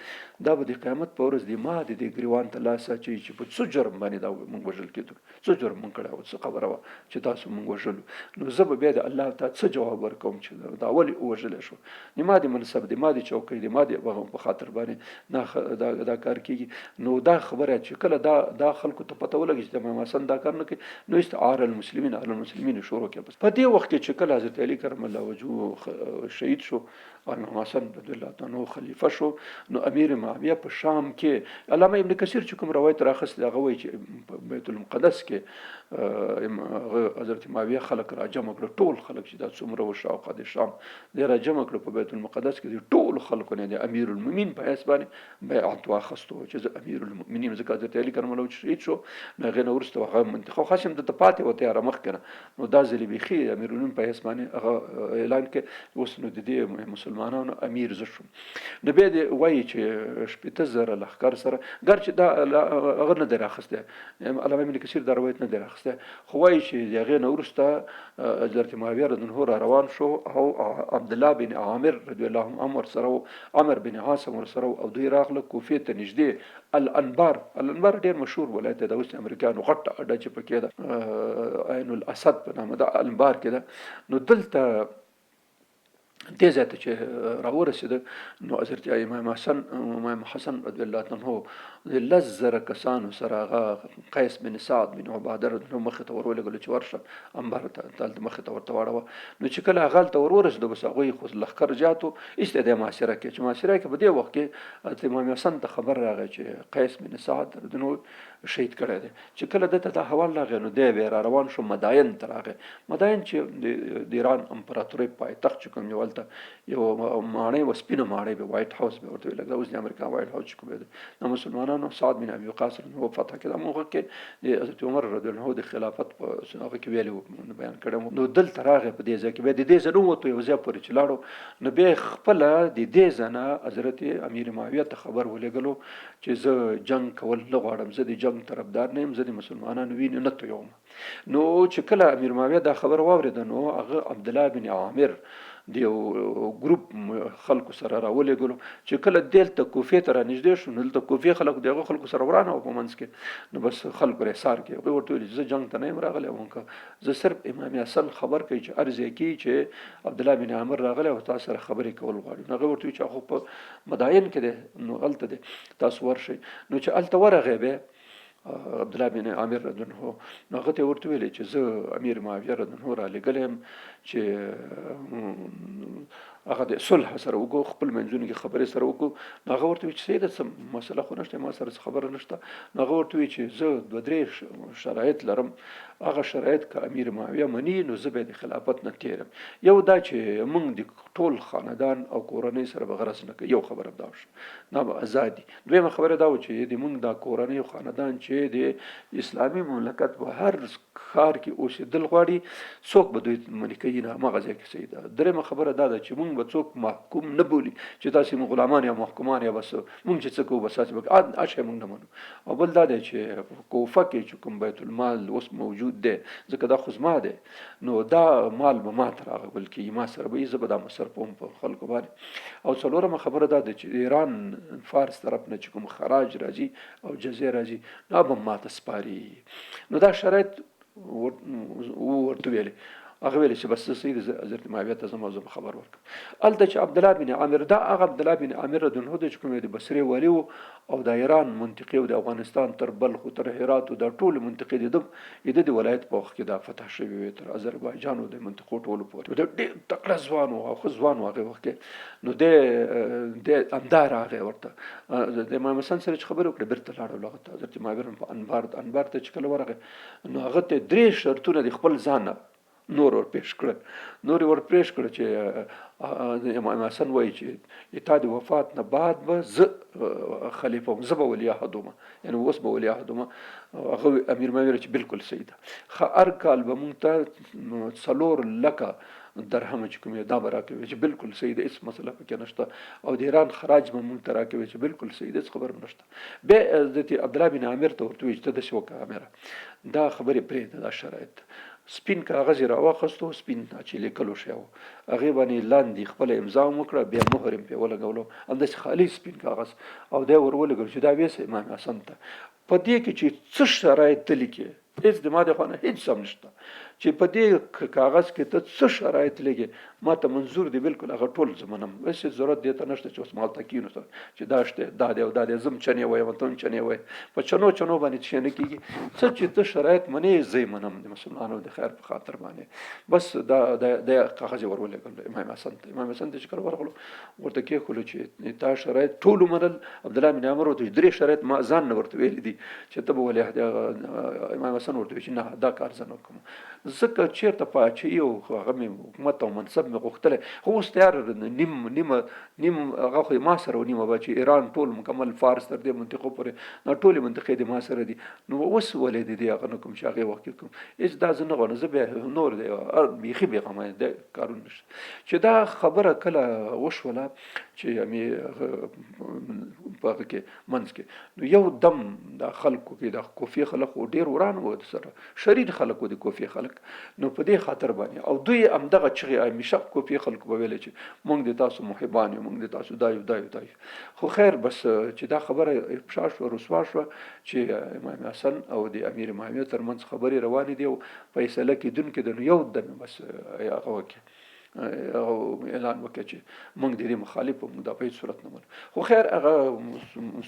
دا به د قیامت په ورځ د ما د دې ګریوان ته لاس اچوي چې په څه جرم باندې دا موږ وژل کېدو، څه جرم موږ کړی و، څه خبره وه چې تاسو موږ وژلو. نو زه به بیا د الله ته څه جواب ورکوم چې دا ولې ووژلی شو، د ما د منصب، د ما د چوکۍ، د ما د په خاطر باندې دا کار کېږي. نو دا خبره چې کله دا خلکو ته پته ولګي چې د امام حسن دا کار نه کوي، نو ایست عار المسلمین، عار المسلمین شروع کړي. په دې وخت کې چې کله حضرت علي کرم الله وجهه شهید شو او امام حسن رضی الله تعالی عنه خلیفه شو، نو امیر معاویه په شام کې علامه ابن کثیر چې کوم روایت راخستی هغه وایي چې په بیت المقدس کې حضرت معاویه خلک راجمع کړل، ټول خلک چې دا څومره و شاوخوا د شام دی راجمع کړل په بیت المقدس کې، د ټولو خلکو نه د امیر المؤمنین په حیث باندې بیعت واخیستو چې زه امیر المؤمنین، ځکه حضرت علي کرم الله وجهه شهید شو، نو هغې نه وروسته هغه منطقه خو هسې هم دلته پاتې وه تیاره مخکې نه، نو دا ځلې بیخي امیر المؤمنین په حیث باندې هغه اعلان کړ، اوس نو د دې مسلمانانو امیر زه شوم. نو بیا دې وایي چې 60,000 لښکر سره، ګر چې دا هغه نه دی راخستی، علامه ابن کثیر دا روایت نه دی راخستی، خو وایي چې د هغې نه وروسته حضرت معاویه رضی الله عنه را روان شو او عبدالله بن عامر رضی الله عنه هم ورسره و، عمر بن عاص هم ورسره و، او دوی راغله کوفې ته نږدې الانبار. الانبار ډېر مشهور ولایت دی، دا اوس د امریکایانو غټه اډه چې پکې ده، عین الاسد په نامه ده، الانبار کې ده. نو دلته دې ځای ته چې راورسېده نو حضرت امام حسن رضی الله عنه د 10,000 کسانو سره هغه قیس بن سعد بن عباده رضی الله عنه مخې ته ورولېږلو چې ورشه انبار ته هلته مخې ته ورته واړوه. نو چې کله هغه هلته ورورسېدو بس هغوی خو لښکر زیات و، ایسته دی محاصره کې، چې محاصره کې په دې وخت کې حضرت امام حسن ته خبر راغی چې قیس بن سعد رضی الله عنه شهید کړی دی. چې کله ده ته دا حوال راغی نو دی بیا را روان شو مداین ته راغی. مداین چې د ایران امپراتورۍ پایتخت چې کوم یو هلته یو ماڼۍ وه، سپینه ماڼۍ به، وایټ هاوس به ورته ویل، دا اوس د امریکا وایټ هاوس چې کوم دی، د مسلمانانو سعد بن ابي وقاص رضی الله عنه فتح کړه. موقع کې د حضرت عمر رضی الله عنه د خلافت په هغه کې ویلي وو، بیان کړی وو. نو دلته راغی په دې ځای کې، بیا د دې ځای نه ووتو یو ځای پورې چې لاړو، نو بیا یې خپله د دې ځای نه حضرت امیر معاویه ته خبر ولېږلو چې زه جنګ کول نه غواړم، زه د جنګ طرفدار نه یم، زه د مسلمانانو وینې نه تویوم. نو چې کله امیر معاویه دا خبر واورېده نو هغه عبدالله بن عامر د یو ګروپ خلکو سره راولېږلو. چې کله دلته کوفې ته رانږدې شو نو دلته کوفې خلک د هغو خلکو سره ورانه وه په منځ کې، نو بس خلکو رحصار کې هغوی ورته ویل چې زه جنګ ته نه یم راغلی، زه صرف امام حسن خبر کوي چې هر ځای کې چې عبدالله بن عامر راغلی او تاسو سره خبرې کول غواړي. نو هغه ورته ویل چې هغه په مداین کې دی، نو هلته دی، تاسو ورشئ. نو چې هلته ورغی بیا عبدالله بن عامر رضی الله عنه، نو هغه ته ورته ویلې چې زه امیر معاویه رضی الله عنه رالیږلی یم چې هغه د صلح سره وکړو، خپل منځونو کې خبرې سره وکړو. نو هغه ورته ویل چې صحیح ده، څه مسله خو نشته، ما سره څه خبره نشته. نو هغه ورته ویل چې زه دوه درې شرایط لرم، هغه شرایط که امیر معاویه مني نو زه به د خلافت نه تېرم. یو دا چې موږ د ټول خاندان او کورنۍ سره به غرض نه کوي، یو خبره به دا وشي، دا به ازاد دي. دویمه خبره دا وه چې د موږ دا کورنۍ او خاندان چې د اسلامي مملکت په هر ښار کې اوسېدل غواړي، څوک به دوی منې کوي نه، هماغه ځای کې صحیح ده. درېیمه خبره دا ده چې موږ مونږ به څوک محکوم نه بولي چې تاسو مونږ غلامان یا محکومان یا بس مونږ چې څه کوو بس تاسو به هر شی مونږ نه منو. او بل دا دی چې کوفه کې چې کوم بیت المال اوس موجود دی، ځکه دا خو زما دی، نو دا مال به ما ته راغول کېږي، ما سره به یې، زه به دا مصرفوم په خلکو باندې. او څلورمه خبره دا ده چې ایران فارس طرف نه چې کوم خراج راځي او جزیه راځي، دا به ما ته سپاري. نو دا شرایط ورته ویلې. هغه ویل چې بس صحیح دی، حضرت معاویه ته ځم او زه به خبر ورکړم. هلته چې عبدالله بن عامر، دا هغه عبدالله بن عامر رضی الله عنه چې کوم د بصرې والي و او د ایران منطقې او د افغانستان تر بلخ او تر هرات او دا ټول منطقې د د ولایت په وخت کې دا فتح شوې وې، تر آذربایجان او د منطقو ټولو پورې. د ډېر تکړه ځوان و او ښه ځوان و هغې وخت کې. نو دی همدا راغی ورته د امام حسن سره چې خبرې وکړې، بېرته لاړ هغه ته. حضرت معاویه په انبار ته چې کله ورغی، نو هغه ته درې شرطونه د خپل ځان نه نور ور پیش کړل، نور ور پیش کړل چې امام حسن وایي چې تا د وفات نه بعد به زه خلیفه وم، زه به ولیعهد وم، یعنی اوس به ولیعهد وم. هغه امیر معاویه چې بالکل صحیح ده، ښه هر کال به مونږ ته 4 لکه درهم چې کوم دا به راکوي، چې بالکل صحیح ده، هېڅ مسله پکې نشته. او د ایران خراج به مونږ ته راکوي، چې بالکل صحیح ده، هېڅ خبره نشته. بیا حضرت عبدالله بن عامر ته ورته وویل چې ته داسې وکړه عامره، دا خبرې پرېږده، دا شرایط. سپین کاغذ یې راواخیستو، سپین چې لیکلو شی و، هغې باندې لاندې خپله امضا هم وکړه، بیا مهر یې پرې ولګولو، همداسې خالي سپین کاغذ، او دی ور ولګولو چې دا ویسه امام حسن ته. په دې کې چې څه شرایط ته لیکې، هېڅ د ما د خوا نه هېڅ هم نشته چې په دې کاغذ کې ته څه شرایط لګې، ما ته منظور دی، بالکل هغه ټول زه منم، هېڅ ضرورت دې ته نشته چې اوس ما هلته کښېنو چې دا شته دا دی او دا دی، زه هم چنې وایم ته هم چنې وایې، په چنو چنو باندې څه نه کېږي. څه چې ته شرایط منې زه یې منم د مسلمانانو د خیر په خاطر باندې. بس دا د کاغذ یې ور ولېږلو امام حسن ته. امام حسن ته چې کله ورغلو ورته کېښولو چې تا شرایط ټول ومنل. عبدالله بن عمر ورته درې شرایط ما ځان نه ورته ویلي دي چې ته به ولې امام حسن ورته ویل چې نه دا کار زه نه کوم، ځکه چېرته پاچهي او هغه مې حکومت او منصب مې غوښتلی، خو اوس تیار نیم نیمه نیم هغه خو ما سره و، نیمه به چې ایران ټول مکمل فارس تر دې منطقو پورې دا ټولې منطقې د ما سره دي، نو اوس ولې د دې هغه نه کوم چې هغې وخت کې کوم، هېڅ دا زه نه غواړم، زه بیا نور دی بیخي بېغمه یم، دا کارونه نشته. چې دا خبره کله وشوله چې امې په هغه کې منځ کې، نو یو دم دا خلکو کې دا کوفې خلک خو ډېر وران وو، سره شریر خلک وو د کوفې خلک، نو په دې خاطر باندې او دوی همدغه چغې همیشه کوفې خلکو به ویلې چې مونږ د تاسو محبان یو، مونږ د تاسو دا یو دا یو دا یو. خو خیر بس چې دا خبره افشا شوه، رسوا شوه چې امام حسن او د امیر معاویه ترمنځ خبرې روانې دي او فیصله کېدونکې ده، نو یو دم بس هغه وکړي هغه اعلان وکړ چې موږ د دې مخالف یو، موږ دا په هېڅ صورت نه منو. خو خیر هغه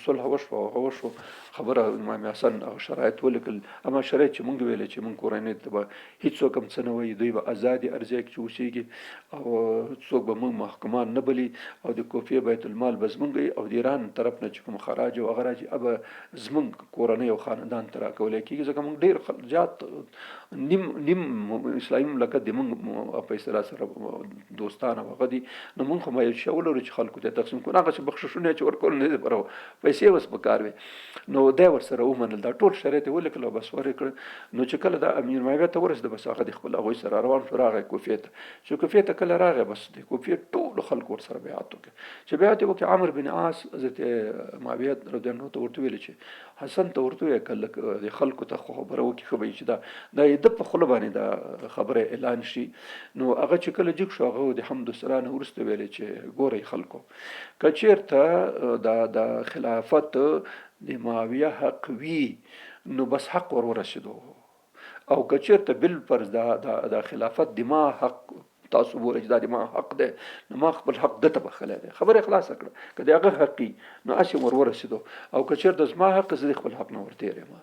صلح وشوه او هغه وشو خبره. امام حسن هغه شرایط ولیکل، اما شرایط چې موږ ویلې چې موږ کورنۍ ته به هېڅوک هم څه نه وایي، دوی به ازادې هر ځای کې چې اوسېږي او څوک به موږ محکومان نه بلي، او د کوفې بیت المال به زموږ وي، او د ایران طرف نه چې کوم خراج او هغه راځي هغه به زموږ کورنۍ او خاندان ته راکولی کېږي، ځکه موږ ډېر زیات نیم نیم اسلامي مملکت د موږ په اصطلاح سره دوستان او هغه دي، نو موږ خو باید شی ولرو چې خلکو ته تقسیم کړو، هغه چې بخششونه چې ورکول نه دي برابر پیسې اوس په کار وي. نو دی ورسره ومنل، دا ټول شرایط یې ولیکل او بس ور یې کړل. نو چې کله دا امیر معاویه ته ورسېده، بس هغه د خپل هغوی سره روان شو، راغی کوفې ته. چې کوفې ته کله راغی، بس د کوفې ټولو خلکو ورسره بیعت وکړ. چې بیعت یې وکړ، عمرو بن عاص حضرت معاویه رضی الله عنه ته ورته ویل چې حسن ته ورته ووایه که لږ د خلکو ته خبره وکړي ښه به وي چې دا یې ده په خوله باندې دا خبره اعلان شي. نو هغه چې کله جګ شو، هغه د حمد سنا نه وروسته ویلې چې ګورئ خلکو، که چېرته دا د خلافت د معاویه حق وي نو بس حق ور ورسېدو، او که چېرته بالفرض دا خلافت د ما حق تاسو بولئ چې دا د ما حق دی، نو ما خپل حق ده ته بخښلی دی. خبره یې خلاصه کړه، که د هغه حق وي نو هسې ور ورسېدو، او که چېرته زما حق زه د خپل حق نه ورتېر یم.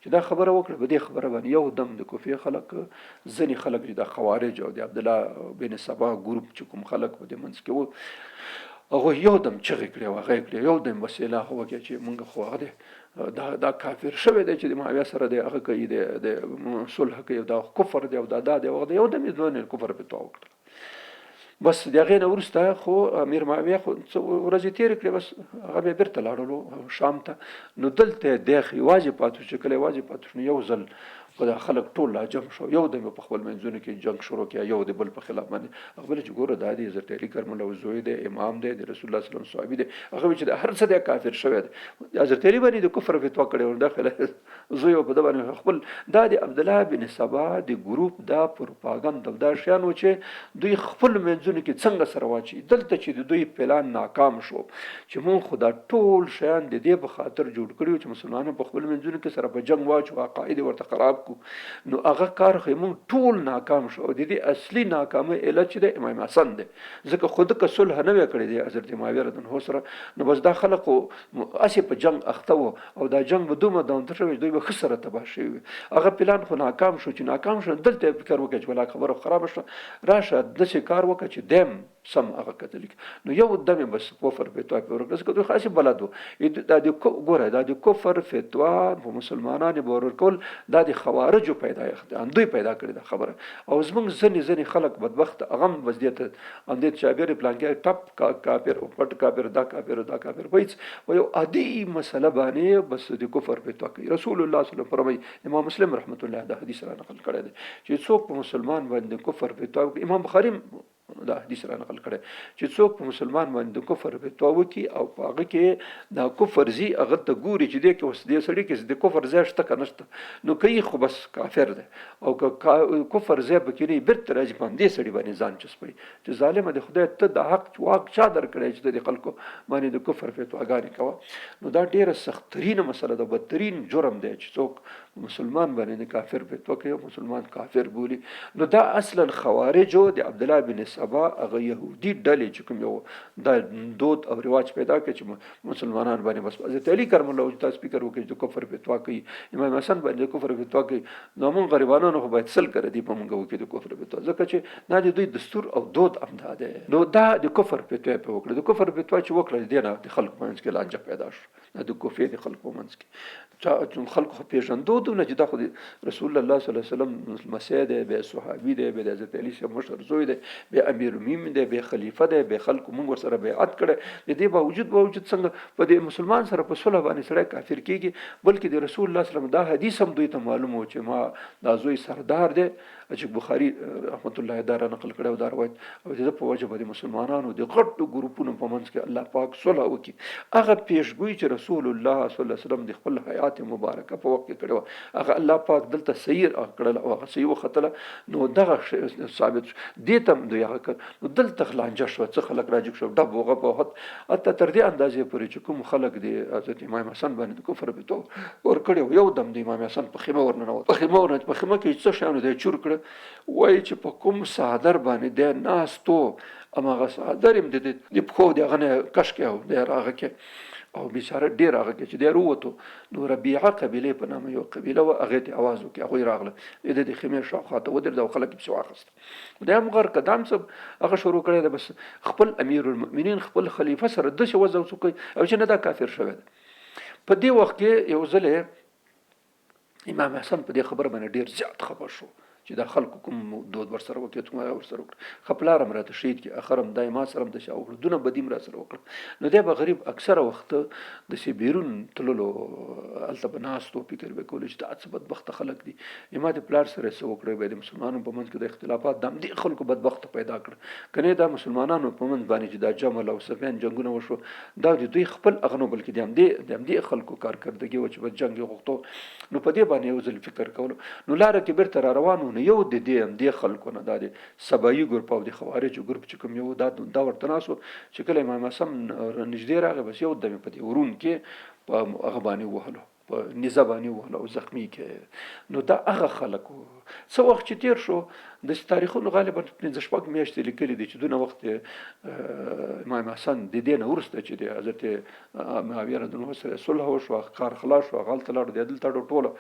چې دا خبره وکړه، په دې خبره باندې یو دم د کوفې خلک، ځینې خلک چې د خوارج او د عبدالله بن سبا ګروپ چې کوم خلک په دې منځ کې وو، هغه یو دم چغې کړې او هغه یې کړې، یو دم بس اعلان وکړه چې مونږ خو هغه دی دا کافر شوی دی چې د معاویه سره دی هغه کوي، د صلح کوي، دا کفر دی او دا دا دی او یو دم یې دوه کفر په تو وکړه. بس د هغې نه وروسته خو امیر معاویه خو څه ورځې تېرې کړې، بس هغه بیا بېرته لاړلو شام ته. نو دلته دی یوازې پاتې شو. چې کله یوازې پاتې شو، نو یو ځل خو دا خلک ټول لا جمع شو، یو دم په خپل منځونو کې جنگ شروع کړ، یو د بل په خلاف باندې. هغه چې ګوره دا دی حضرت علی کرم الله زوی دی، امام دی، د رسول الله صلی الله علیه وسلم صحابي دی، هغه چې د هر څه دی کافر شوی دی، حضرت علی باندې د کفر فتوا کړې او داخله زوی په د باندې خپل دا د عبد الله بن سبا د ګروپ دا پروپاګند او دا شیان و چې دوی خپل منځونو کې څنګه سره واچي. دلته چې د دوی پلان ناکام شو چې مونږ خو دا ټول شیان د دې په خاطر جوړ کړي چې مسلمانان په خپل منځونو کې سره په جنگ واچو، عقاید ورته خراب کو، نو هغه کار خو مونږ ټول ناکام شو. او د دې اصلي ناکامۍ علت چې د امام حسن دی، ځکه خود که صلح نه وی کړی دی حضرت معاویه رضی الله سره، نو بس دا خلک هسې په جنگ اخته وو او دا جنگ به دومره دوامدار شوی چې دوی به ښه سره تباه شوي وي. هغه پلان خو ناکام شو، چې ناکام شو دلته یې فکر وکړ چې ولا خبره خرابه شوه، راشه داسې کار وکړه چې دیم سم هغه کتل. نو یو دم یې بس کفر فتوا پرې ورکړه، ځکه دوی خو هسې بلد وو. دا د ګوره دا د کفر فتوا په مسلمانانو به ورکول دا د خوارجو پیدایښت دی، همدوی پیدا کړې دا خبره. او زمونږ ځینې ځینې خلک بدبخته هغه هم بس دې ته همدې ته چابېرې پلانکی ټپ کافر او پټ کافر دا کافر دا کافر، په هېڅ په یو عادي مسله باندې بس د کفر فتوا کوي. رسول الله صلی الله علیه وسلم فرمایي، امام مسلم رحمت الله دا حدیث را نقل کړی دی چې څوک په مسلمان باندې کفر فتوا وکړي، امام بخاري دا حدیث را نقل کړی چې څوک په مسلمان باندې د کفر فتوا وکړي او په هغه کې دا کفر ځي، هغه ته ګوري چې دې کې اوس دې سړي کې د کفر ځای شته که نشته، نو که یې خو بس کافر دی، او که کفر ځای پکې نه وي بېرته راځي په همدې سړي باندې ځان چسپوي چې ظالمه د خدای ته د حق واک چا درکړی چې ته د خلکو باندې د کفر فتواګانې کوه. نو دا ډېره سخترینه مسله ده، بدترین جرم دی چې څوک مسلمان باندې د کافر فتوا کوي او مسلمان کافر بولي. نو دا اصلا خوارجو د عبد الله بن سبا هغه يهودي ډلې چې کوم یو دا دود او رواج پیدا کړ چې مسلمانان باندې بس حضرت علی کرم الله وجهه تاسو فکر وکړئ چې د کفر فتوا کوي، امام حسن باندې د کفر فتوا کوي، نو موږ غریبانو خو باید سل کړه دی په موږ وکړي د کفر فتوا، ځکه چې دا د دوی دستور او دود همدا دی. نو دا د کفر فتوا په وکړه، د کفر فتوا چې وکړه دې نه د خلکو په منځ کې لانجه پیدا شو. دا د کوفې د خلکو په منځ کې چا خلکو خو پېژندو دونه چې دا خو د رسول الله صلی الله علیه وسلم لمسی دی، بیا صحابي دی، بیا د حضرت علي صاحب مشر زوی دی، بیا امیر المؤمنین دی، بیا خلیفه دی، بیا خلکو موږ ورسره بیعت کړی. د دې باوجود څنګه په دې مسلمان سره په صلح باندې سړی کافر کېږي؟ بلکې د رسول الله صلی الله علیه وسلم دا حدیث هم دوی ته معلوم و چې ما دا زوی سردار دی، چې بخاري رحمت الله دا را نقل کړی او دا روایت، او د ده په وجه به د مسلمانانو د غټو ګروپونو په منځ کې الله پاک صلح وکړي. هغه پیشګویي چې رسول الله صلی الله علیه وسلم د خپل حیات مبارکه په وخت کې کړې وه، هغه الله پاک دلته صحیح کړل او هغه صحیح وختله. نو دغه ثابت شو، دې ته هم دوی هغه کړ. نو دلته لانجه شوه، څه خلک راجګ شو، ډب وغپ او حتی تر دې اندازې پورې چې کوم خلک د حضرت امام حسن باندې د کفر فتوا ورکړې وه، یو دم د امام حسن په خیمه ورننوت، په خیمه ورننوت، په خیمه کې څه شیانو دی چور کړ، وایي چې په کوم څادر باندې دی ناست و هماغه څادر یې د د پښو د هغه نه کش کړ او دی راغه کې، او بیچاره ډېر هغه کې چې دی راووتو، نو ربیعه قبیلې په نامه یو قبیله وه، هغې ته اواز وکړي، هغوی راغله، د ده د خیمې شاوخوا ته ودرېده او خلک یې پسې واخیستل. دا هم غر قدم څه هغه شروع کړی دی، بس خپل امیر المؤمنین خپل خلیفه سره داسې وضع وڅوکوي او چې نه دا کافر شوی دی. په دې وخت کې یو ځلې امام حسن په دې خبره باندې ډېر زیات خفه شو چې دا خلکو کوم دود ورسره وکړي، کوم هغه ورسره وکړي، ښه پلار هم راته شهید کړي، اخر هم دا ما سره هم داسې وکړو، دونه بدي هم راسره وکړه. نو دی به غریب اکثره وخت داسې بیرون تللو، هلته به ناست و، فکر به یې کولو چې دا څه بدبخته خلک دي، ما د پلار سره څه وکړه، بیا د مسلمانانو په منځ کې د اختلافات د همدې خلکو بدبخته پیدا کړ، کنه دا مسلمانانو په منځ باندې چې دا جمل او صفین جنګونه وشو، دا د دوی خپل هغه نه بلکې د همدې خلکو کارکردګي وه چې بس جنګ یې غوښتو. نو په دې باندې یو ځل فکر کولو، نو لاره کې بیرته را روان وو، نو یو د دې همدې خلکو نه دا د سبایي ګروپ او د خوارجو ګروپ چې کوم یو دا دا ورته ناست وو، چې کله امام حسن نږدې راغی، بس یو دم یې په دې ورون کې په هغه باندې ووهلو، په نیزه باندې ووهلو او زخمي کې. نو دا هغه خلک وو. څه وخت چې تیر شو، د تاریخونو غالبا پنځه شپږ میاشتې لیکلي دي چې دونه وخت امام حسن د دې نه وروسته چې د حضرت معاویه رضی الله سره صلح وشوه، کار خلاص شو، هغه هلته لاړو، دی دلته لاړو، ټوله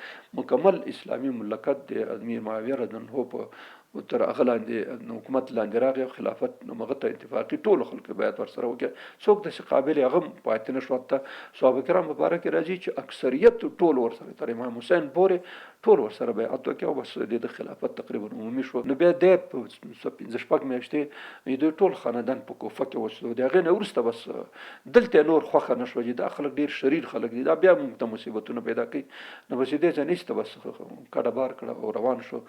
مکمل اسلامي مملکت د امیر معاویه رضی الله په تر هغه لاندې حکومت لاندې راغی او خلافت نو هغه ته اتفاقي ټولو خلکو بیعت ورسره وکړ، څوک داسې قابل هغه هم پاتې نه شو. حتی صحابه کرام مبارک راځي چې اکثریت ټول ورسره تر امام حسین پورې ټول ورسره بیعت وکړي او بس د ده خلافت تقریبا عمومي شو. نو بیا دی په څه پنځه شپږ میاشتې د دوی ټول خاندان په کوفه کې اوسېدو. د هغې نه وروسته بس دلته یې نور خوښه نه شوه چې دا خلک ډېر شریر خلک دي، دا بیا موږ ته مصیبتونه پیدا کوي. نو بس یې دې ځای نه ایسته، بس کډه بار کړه او روان شو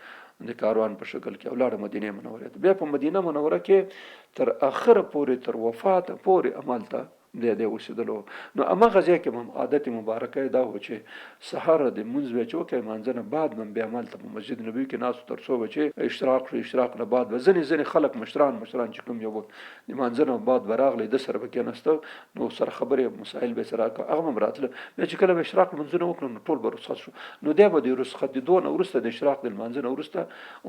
د کاروان په شکل کې او لاړه مدینې منورې ته. بیا په مدینه منوره کې تر اخره پورې، تر وفاته پورې همالته دی دی اوسېدلو. نو هماغه ځای کې هم عادت مبارکه یې دا و چې سهار د لمونځ به یې چې وکړ، لمانځه نه بعد به هم بیا همالته په مسجد نبوي کې ناست و تر څو به چې اشراق شو. اشراق نه بعد به ځینې ځینې خلک مشران مشران چې کوم یو د لمانځه نه بعد به راغلی، ده سره به کېناسته، نو سره خبرې مسایل به یې سره هغه به هم راتله. بیا چې کله به اشراق لمونځونه وکړل نو ټول به رخصت شو. نو دی به د رخصتېدو نه وروسته، د اشراق د لمانځه نه وروسته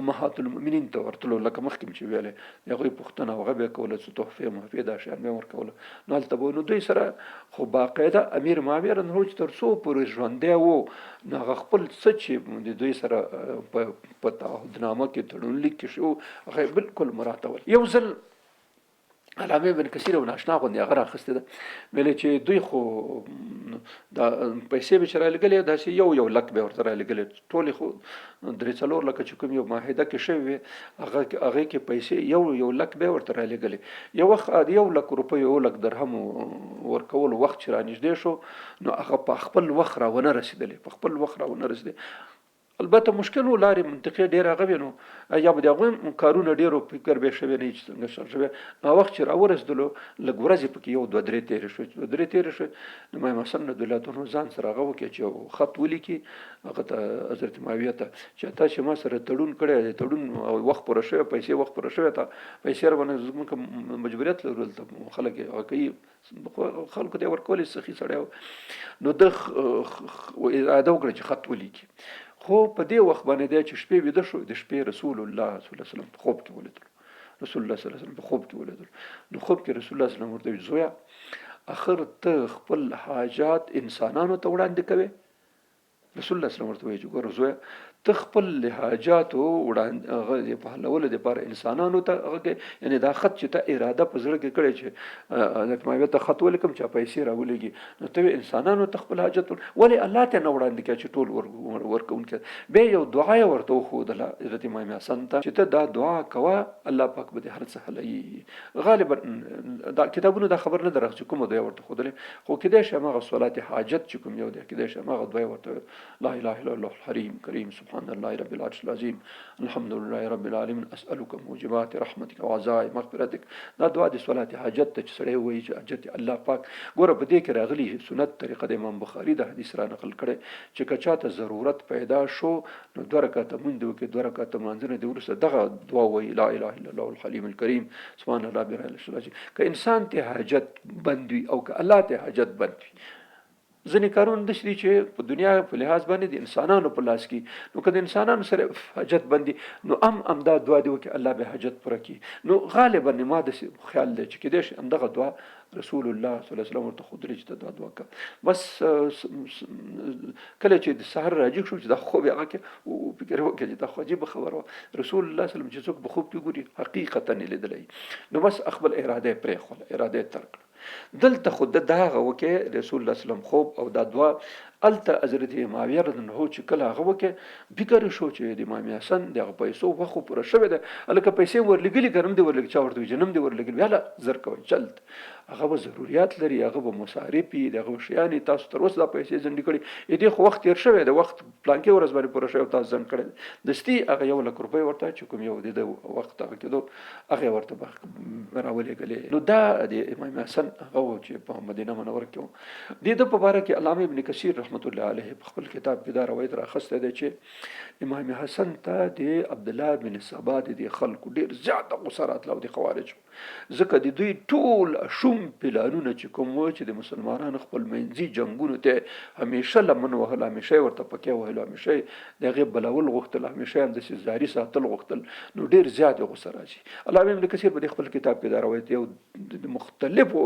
امهات المؤمنین ته ورتلو، لکه مخکې مې چې ویلې، د هغوی پوښتنه او هغه به یې کوله، څه تحفې محفې دا شیان به یې ورکوله. نو هلته به نو دوی سره خو باقاعده امیر معاویه رضی الله چې تر څو پورې ژوندی وو، نو هغه خپل څه چې د دوی سره په تعهدنامه کې تړون لیک کې شو هغه بالکل مراتول. یو ځل علامه ابن کثیر او ناشنا غوندې هغه راخستې ده، ویلې چې دوی خو دا پیسې به چې رالېږلې داسې یو یو لک به ورته رالېږلې، ټولې خو درې څلور لکه چې کوم یو معاهده کې شوې وې هغه هغې کې پیسې یو یو لک به ورته رالېږلې. یو وخت یو لک روپۍ یو لک درهم ورکولو وخت چې رانږدې شو نو هغه په خپل وخت راونه رسېدلې، په خپل وخت راونه رسېدلې. البته مشکل و، لارې منطقې ډېر هغه وې، نو یا به د هغوی کارونه ډېر و، فکر به یې شوی نه چې څنګه شل شوی. نو وخت چې راورسېدلو لږ ورځې پکې یو دوه درې تېرې شوې، چې دوه درې تېرې شوې نو امام حسن رضی الله عنه ځان سره هغه وکړي چې یو خط ولیکي هغه ته حضرت معاویه ته چې تاسو ما سره تړون کړی دی، تړون وخت پوره شوی، پیسې وخت پوره شوی، ته پیسې را باندې زموږ مجبوریت لرو، دلته خلک یې هغه کوي، خلکو ته یې ورکولې، سخي سړی و. نو ده اراده وکړه چې خط ولیکي، خو په دې وخت باندې دی چې شپې ویده شو، د شپې رسول الله صلی الله علیه وسلم په خوب کې ولیدلو، رسول الله صلی الله علیه وسلم په خوب کې ولیدلو. نو خوب کې رسول الله صلی الله علیه وسلم ورته ویل، زویه اخر ته خپل حاجات انسانانو ته وړاندې کوې؟ رسول الله صلی الله علیه وسلم ورته وایي چې ګوره زویه ته خپل لحاجاتو وړاندې هغه په حلولو دپاره انسانانو ته هغه کې، یعنې دا خط چې ته اراده په زړه کې کړې چې حضرت معاویه ته خط ولیکم چې پیسې راولېږي، نو ته انسانانو ته خپل حاجت ولې الله ته نه وړاندې کړې چې ټول ورکوونکی. بیا یو دعا یې ورته وښودله حضرت امام حسن ته چې ته دا دعا کوه، الله پاک به دې هر څه حلوي. غالبا دا کتابونو دا خبر نه ده راغلې چې کومه دعا ورته ښودلې، خو کېدای شي هماغه صلات حاجت چې کوم یو دی، کېدای شي هماغه دعا ورته ویل، لا اله الا الله الحلیم کریم سبحان الله رب العرش العظیم الحمد لله رب العالمین اسألک موجبات رحمتک وعزائم مغفرتک. دا دعا د صلات حاجت ته چې سړی وایي چې حاجت الله پاک. ګوره په دې کې راغلي سنت طریقه د امام بخاري د حدیث را نقل کړی چې که چاته ضرورت پیدا شو نو دوه رکعته مونځ دې وکړي، دوه رکعته لمانځه نه دې وروسته دغه دعا ووایي، لا اله الا الله الحلیم الکریم سبحان الله رب العرش العظیم. که انسان ته حاجت بند وي او که الله ته حاجت بند وي، ځینې کارونه داسې دي چې په دنیا په لحاظ باندې د انسانانو په لاس کې، نو که د انسانانو سره حاجت بند دي نو هم همدا دعا دې وکړي، الله به حاجت پوره کړي. نو غالبا ما داسې خیال دی چې کېدای شي همدغه دعا رسول الله صلی الله علیه وسلم ورته ښودلې چې ته دا دعا کوه. بس کله چې د سهار راجیګ شو چې دا خوب یې هغه کې فکر وکړ چې دا خو عجیبه خبره وه، رسول الله صلی الله علیه وسلم چې څوک په خوب کې ګوري حقیقتا یې لیدلی. نو بس خپل اراده یې پرېښوله، اراده یې ترک کړه. دلته خو د دغه وکې رسول الله صلی الله علیه وسلم خوب او دا دعا. هلته حضرت معاویه رضی الله عنه چې کله هغه وکې فکر یې شو چې د امام حسن د هغه پیسو وخت خو پوره شوی دی، هلکه پیسې یې ورلېږلي که نه هم دي ورلېږلي، چا ورته ویل چې نه هم دي ورلېږلي، هله زر کوئ چلت، هغه به ضروریات لري، هغه به مصارف وي، د هغه به شیان وي، تاسو تر اوسه دا پیسې ځنډې کړي، یې دې خو وخت تېر شوی دی، وخت پلانکې ورځ باندې پوره شوی او تاسو ځنډ کړی دی. دستي هغه یو لک روپۍ ورته چې کوم یو د ده وخت هغه کېدو هغه یې ورته راولېږلې. نو دا د امام حسن هغه و چې په مدینه منوره کې و. د ده په باره کې علامه ابن کثیر رحمت الله علیه په خپل کتاب کې دا روایت راخستی دی چې امام حسن ته د عبدالله بن سبا د دې خلکو ډېر زیاته غوسه راتله او د خوارجو، ځکه د دوی ټول شوم پلانونه چې کوم و چې د مسلمانانو خپل منځي جنګونو ته همیشه لمن وهله، همیشه یې ورته پکې وهلو، همیشه یې د هغې بلول غوښتل، همیشه یې همداسې زاري ساتل غوښتل، نو ډېر زیات یې غوسه راځي. علامه ابن کثیر په دې خپل کتاب کې دا روایت یو د مختلفو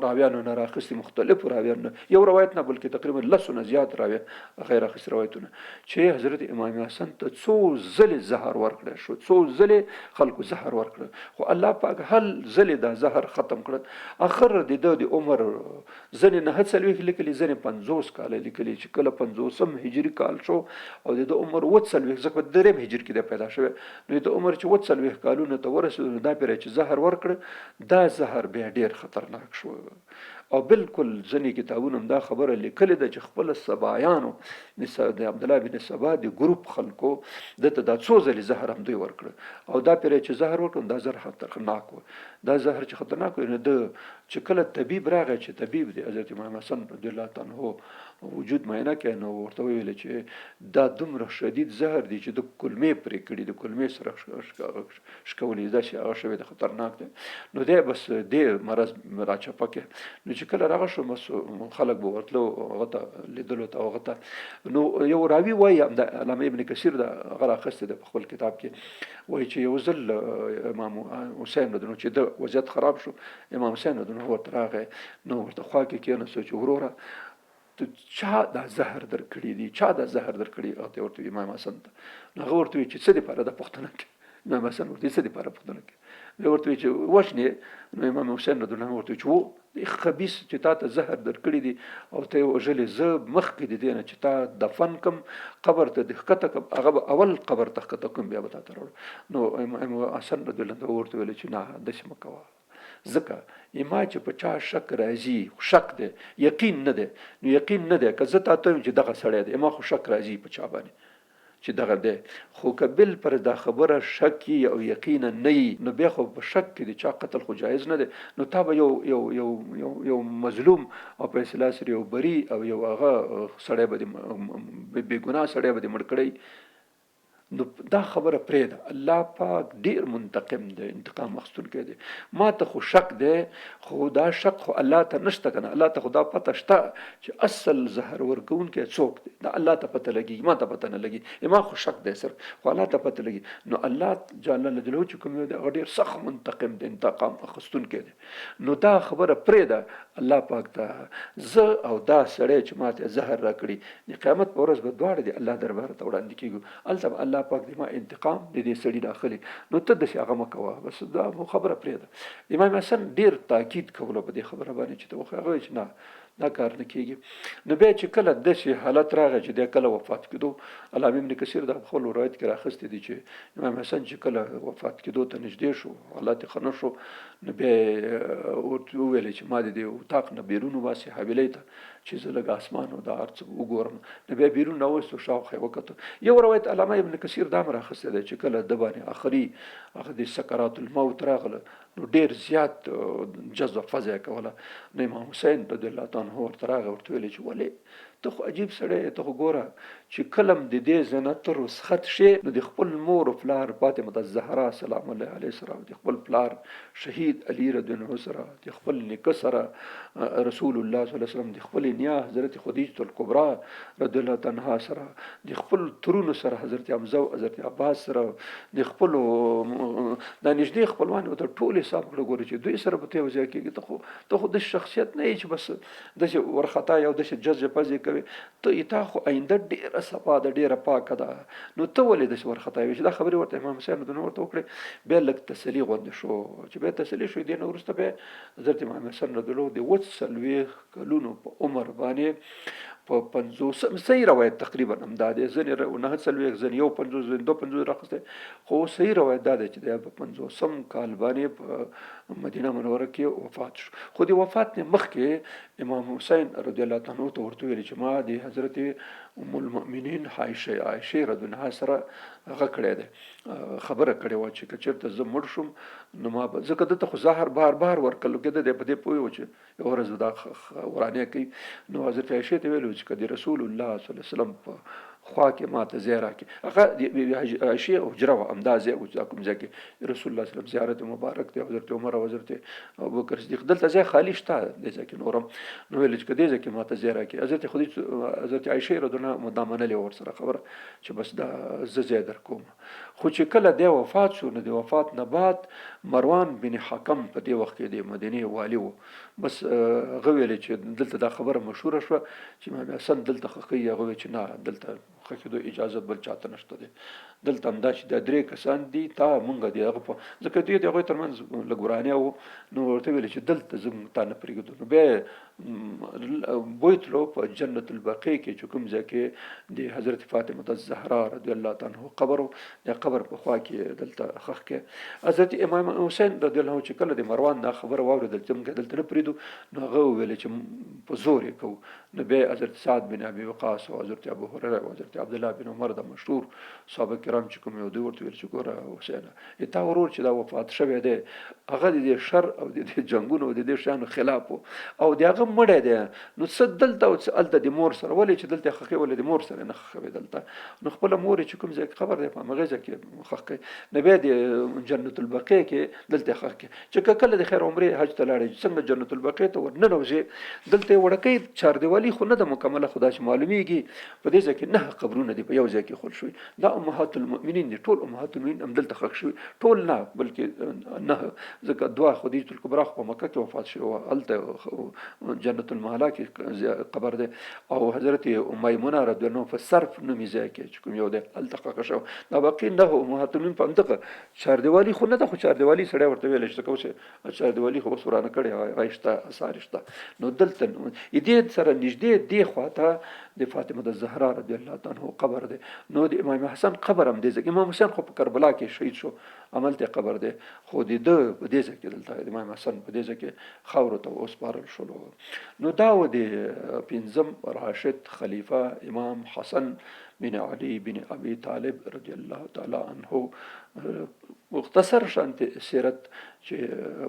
راویانو نه راخستي، مختلفو راویانو نه، یو روایت نه بلکې تقریبا لسو نه زیات راویان غیر راخستي روایتونه چې حضرت حضرت امام حسن ته څو ځلې زهر ورکړی شو، څو ځلې خلکو زهر ورکړ، خو الله پاک هر ځلې دا زهر ختم کړ. اخر د ده د عمر ځنې 49 لیکلي، ځنې 50 کاله لیکلي، چې کله پنځوسم هجري کال شو او د ده عمر 47، ځکه په دریم هجري کې دی پیدا شوی، نو د ده عمر چې 47 کالونه ته ورسېدو، نو دا پرې چې زهر ورکړ، دا زهر بیا ډېر خطرناک شو. او بالکل ځینې کتابونو هم دا خبره لیکلې ده چې خپل سبایانو د عبدالله بن سبا د ګروپ خلکو ده ته دا څو ځلې زهر هم دوی ورکړ، او دا پرې چې زهر ورکړ، دا زهر خطرناک و. دا زهر چې خطرناک و، نو ده چې کله طبیب راغی، چې طبیب دی حضرت امام حسن رضی الله تعالی عنه وجود معاینه کړ، نو ورته وویل چې دا دومره شدید زهر دی چې د کلمې پرې کړي، د کلمې سره شکولې، داسې هغه شوی دی، خطرناک دی. نو دی بس دې مرض راچپه کړ. نو چې کله راغی شو، بس خلک به ورتلو هغه ته لیدلو ته هغه ته. نو یو راوي وایي، همدا علامه ابن کثیر دا هغه راخیستی دی په خپل کتاب کې، وایي چې یو ځل امام حسین رضی الله عنه چې د وضعیت خراب شو، امام حسین رضی الله عنه ورته راغی، نو ورته خوا کې کېناستو چې وروره ته چا دا زهر درکړي دي، چا دا زهر درکړي؟ هغه ته ورته امام حسن ته. نو هغه ورته وایي چې څه دپاره دا پوښتنه کوي؟ امام حسن ورته څه دپاره پوښتنه کوي؟ بیا ورته وایي چې وژنې. نو امام حسین رضی الله عنه ورته وایي چې و خبیث چې تا ته زهر درکړي دي او ته یې وژلې، زه مخکې د دې نه چې تا دفن کم، قبر ته دې ښکته کم، هغه به اول قبر ته ښکته کم، بیا به تا ته راوړم. نو امام حسن رضی الله عنه ورته ویل چې نه، داسې مه کوه، ځکه ما چې په چا شک راځي، شک دی، یقین نه دی، نو یقین نه دی که زه تا ته وایم چې دغه سړی دی، ما خو شک راځي په چا باندې چې دغه دی، خو که بل پر دا خبره شک یي او یقینا نه یي، نو بیا خو په شک کې د چا قتل خو جایز نه دی. نو تا به یو یو یو یو یو مظلوم او په اصطلاح سره یو بری او یو هغه سړی به دې بې ګناه سړی به دې مړ کړی. نو دا خبره پرېږده، الله پاک ډیر منتقم دی، انتقام اخیستونکی دی. ما ته خو شک دی، خو دا شک خو الله ته نشته کنه، الله ته خو دا پته شته چې اصل زهر ورکوونکی څوک دی، دا الله ته پته لګیږي، ما ته پته نه لګي، ما خو شک دی صرف، خو الله ته پته لګي. نو الله جل جلاله چې کوم یو دی، هغه ډیر سخت منتقم دی، انتقام اخیستونکی دی. نو دا خبره پرېږده الله پاک ته، زه او دا سړی چې ماته زهر راکړي، د قیامت په ورځ به دواړه د الله دربار ته وړاندې کېږو، هلته به الله پاک د ما انتقام د دې سړي راخلي. نو ته داسې هغه مه کوه، بس دا خبره پرېږده. امام حسن ډېر تاکید کولو په دې خبره باندې چې ته وښیه، هغه وایي چې نه، دا کار نه کېږي. نو بیا چې کله داسې حالت راغی چې دی کله وفات کېدو، علامه ابن کثیر دا په خپل روایت کې راخیستی دی چې امام حسن چې کله وفات کېدو ته نږدې شو، حالت یې ښه نه شو، نو بیا یې ورته وویل چې ما د دې اتاق نه بیرون وباسي حویلۍ ته چې زه لږ اسمان او دا هر څه وګورم. نو بیا بیرون راوستو، شاوخوا یې وکتل. یو روایت علامه ابن کثیر دا هم راخیستی دی چې کله ده باندې اخري هغه د سکرات الموت راغله، نو ډېر زیات جذب فضا یې کوله. نو امام حسین رضی الله تعالی عنه ورته راغی، ورته ویل چې ولې ته خو عجیب سړی یې، ته خو ګوره چې کله هم د دې ځای نه ته رخصت شې، نو د خپل مور او پلار فاطمة الزهرا سلام الله علیه سره، د خپل پلار شهید علی رضی الله عنه سره، د خپل نیکه سره رسول الله صلی الله علیه وسلم، د خپل نیا حضرت خدیجة الکبرا رضی الله تعالی عنها سره، د خپل ترونو سره حضرت حمزه او حضرت عباس سره، د خپل دا نږدې خپلوان ورته ټول حساب کړه، ګوره چې دوی سره به ته یو ځای کېږي. ته خو داسې شخصیت نه یې چې بس داسې ورخطا یې او داسې جذب پزې کوې، ته تا خو آینده ډېره صفا ده، ډېره پاکه ده، نو ته ولې داسې ورخطا وې؟ چې دا خبرې ورته امام حسین رضی الله ورته وکړې، بیا لږ تسلي غوندې شو. چې بیا تسلي شو، دې نه وروسته بیا حضرت امام حسن رضی الله د 47 کلونو په عمر باندې په 50، صحیح روایت تقریبا همدا دی، ځینې 49، ځینې 51، ځینې 52 راخستی، خو صحیح روایت دا دی چې دی په 50 کال باندې په مدینه منوره کې وفات شو. خو د وفات نه مخکې امام حسین رضی الله تعالی عنه ته ورته ویل چې ما د حضرت ام المؤمنین عائشه رضی الله عنها سره هغه کړی دی، خبره کړې وه چې که چېرته زه مړ شوم نو ما به، ځکه ده ته خو زهر بار بار ورکړل کېده، دی په دې پوه و چې یوه ورځ به دا ورانه کوي. نو حضرت عائشې ته ویلو چې که د رسول الله صلی الله علیه وسلم په خوا کې ما ته ځای راکړي، هغه د عائشې حجره وه، همدا ځای و چې دا کوم ځای کې رسول الله صلی الله علیه وسلم زیارت مبارک دی، حضرت عمر او حضرت ابوبکر صدیق، دلته ځای خالي شته دې ځای کې نورم. نو ویل چې که دې ځای کې ما ته ځای راکړي، حضرت خدیجه حضرت عائشې رضی الله عنها دا منلې وه ورسره خبره چې بس دا زه ځای درکوم. خو چې کله دی وفات شو، نو د وفات نه بعد مروان بن حکم په دې وخت کې د مدینې والي و، بس هغه ویلې چې دلته دا خبره مشهوره شوه چې امام حسن دلته ښخوي، هغه ویل چې نه، دلته ښخېدو اجازه بل چاته نشته دی. دلته هم دا چې دا درې کسان دي، تا مونږ دی هغه په ځکه دوی د هغوی ترمنځ لږ ورانه وو، نو ورته ویل چې دلته زموږ تا نه پرېږدو. نو بیا بویتلو په جنت البقیع کې چې کوم ځای کې د حضرت فاطمه الزهرا رضی الله تعالی عنها قبر، د قبر په خوا کې دلته ښخ کې. حضرت امام حسین رضی الله عنه چې کله د مروان دا خبره واورېدل چې موږ دلته نه پرېږدو، نو هغه وویل چې په زور یې کوو. نو بیا حضرت سعد بن ابي وقاص او حضرت ابو هريره او حضرت عبد الله بن عمر د مشهور صحابه کرام چې کوم یو دوی ورته ویل چې ګوره حسینه، تا ورور چې دا وفات شوی دی هغه د دې شر او د دې جنگونو او د دې شیانو خلاف او د هغه مړی دی، نو څه دلته او څه هلته د مور سره، ولې چې دلته ښخې، ولې د مور سره نه ښخوي دلته؟ نو خپله مور چې کوم ځای کې قبر دی په همغې ځای کې ښخ کوي. نو بیا د جنت البقیع کې دلته ښخ کړي چې کله د خیر عمرې حج ته لاړې څنګه جنت البقیع ته ورننوځې، دلته یې وړکۍ چاردیوالي خو نه ده مکمله، خو داسې معلومیږي په دې ځای کې 9 قبرونه دي په یو ځای کې ښول شوي. دا امهات المؤمنین دي، ټول امهات المؤمنین هم دلته ښخ شوي، ټول نه بلکې نه، ځکه دوه خدیجة الکبرا خو په مکه کې وفات شوې وه، هلته جنت المعلا کې قبر دی، او حضرت میمونه رضی الله عنها په صرف نومي ځای کې چې کوم یو دی هلته ښخ شوی. دا باقي 9 امهات المؤمنین په همدغه چاردیوالي خو نه ده، خو چاردیوالي سړی ورته ویلی شي، ځکه اوس چاردیوالي خو اوس ورانه کړې هغه شته، اثار شته. نو دلته دې سره نږدې دې خواته د فاطمه د زهرا رضی الله تعالی عنها قبر دی. نو د امام حسن قبر هم دی، ځکه امام حسین خو په کربلا کې شهید شو، هملته قبر دی، خو د ده په دې ځای کې دلته د امام حسن په دې ځای کې خاورو ته وسپارل شولو. نو دا و د پنځم راشد خلیفه امام حسن بن علي بن ابي طالب رضی الله تعالی عنه مختصر شانته سیرت چې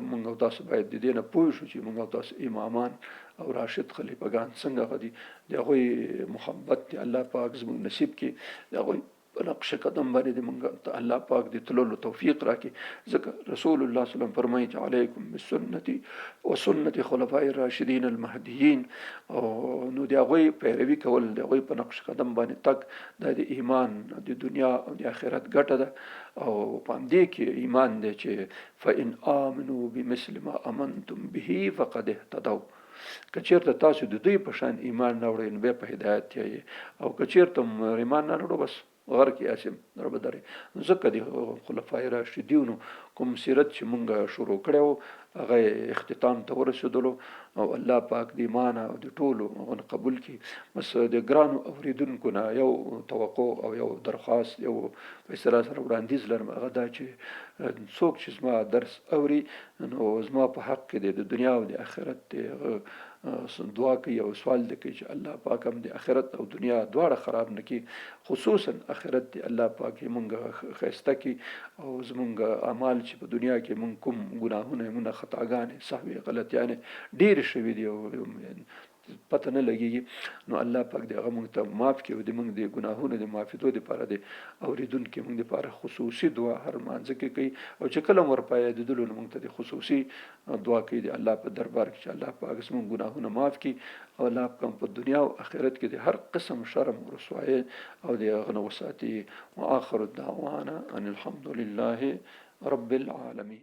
موږ او تاسو باید د دې نه پوه شو چې موږ او تاسو امامان او راشد خلیفګان څنګه غدي، د هغوی محبت دی الله پاک زموږ نصیب کړي، د هغوی په نقش قدم باندې د موږ ته الله پاک د تللو توفیق راکړي. ځکه رسول الله صلی الله علیه وسلم فرمایي چې علیکم بسنتي وسنت خلفاء الراشدین المهدیین، او نو د هغوی پیروي کول، د هغوی په نقش قدم باندې تګ، دا د ایمان د دنیا او د آخرت ګټه ده. او په همدې کې ایمان دی چې فإن آمنوا بمثل ما آمنتم به فقد اهتدوا، که چېرته تاسو د دوی په شان ایمان نه وړئ نو بیا په هدایت یې، او که چېرته ایمان نه راوړو بس غرق یاسم دربدرې. ځکه د خلفای راشدینو کوم سیرت چې مونږ شروع کړی و هغه اختتام ته ورسېدلو، او الله پاک د ایمان او د ټولو هغه قبول کړي. بس د ګرانو اورېدونکو نه یو توقع او یو درخواست، یو په اصطلاح سره وړاندیز لرم، هغه دا چې څوک چې زما درس اوري نو زما په حق کې دی د دنیا او د آخرت دی هغه دعا کوي او سوال دی کوي چې الله پاک هم د آخرت او دنیا دواړه خراب نه کړي، خصوصا آخرت دی الله پاک یې مونږ ښایسته کړي، او زمونږ اعمال چې په دنیا کې مونږ کوم ګناهونه، مونږ خطاګانې، سهوې، غلطیانې ډېرې شوې دي او پته نه لګېږي، نو الله پاک دې هغه مونږ ته معاف کړي، او د مونږ د ګناهونو د معافېدو دپاره د اورېدونکي مونږ دپاره خصوصي دعا هر لمانځه کې کوي، او چې کله هم ورپه یادېدلو نو مونږ ته د خصوصي دعا کوي د الله په دربار کې چې الله پاک زموږ ګناهونه معاف کړي، او الله پاک په دنیا او آخرت کې د هر قسم شرم او رسوایۍ او د هغه نه وساتي. وآخر الدعوانا ان الحمد لله رب العالمین.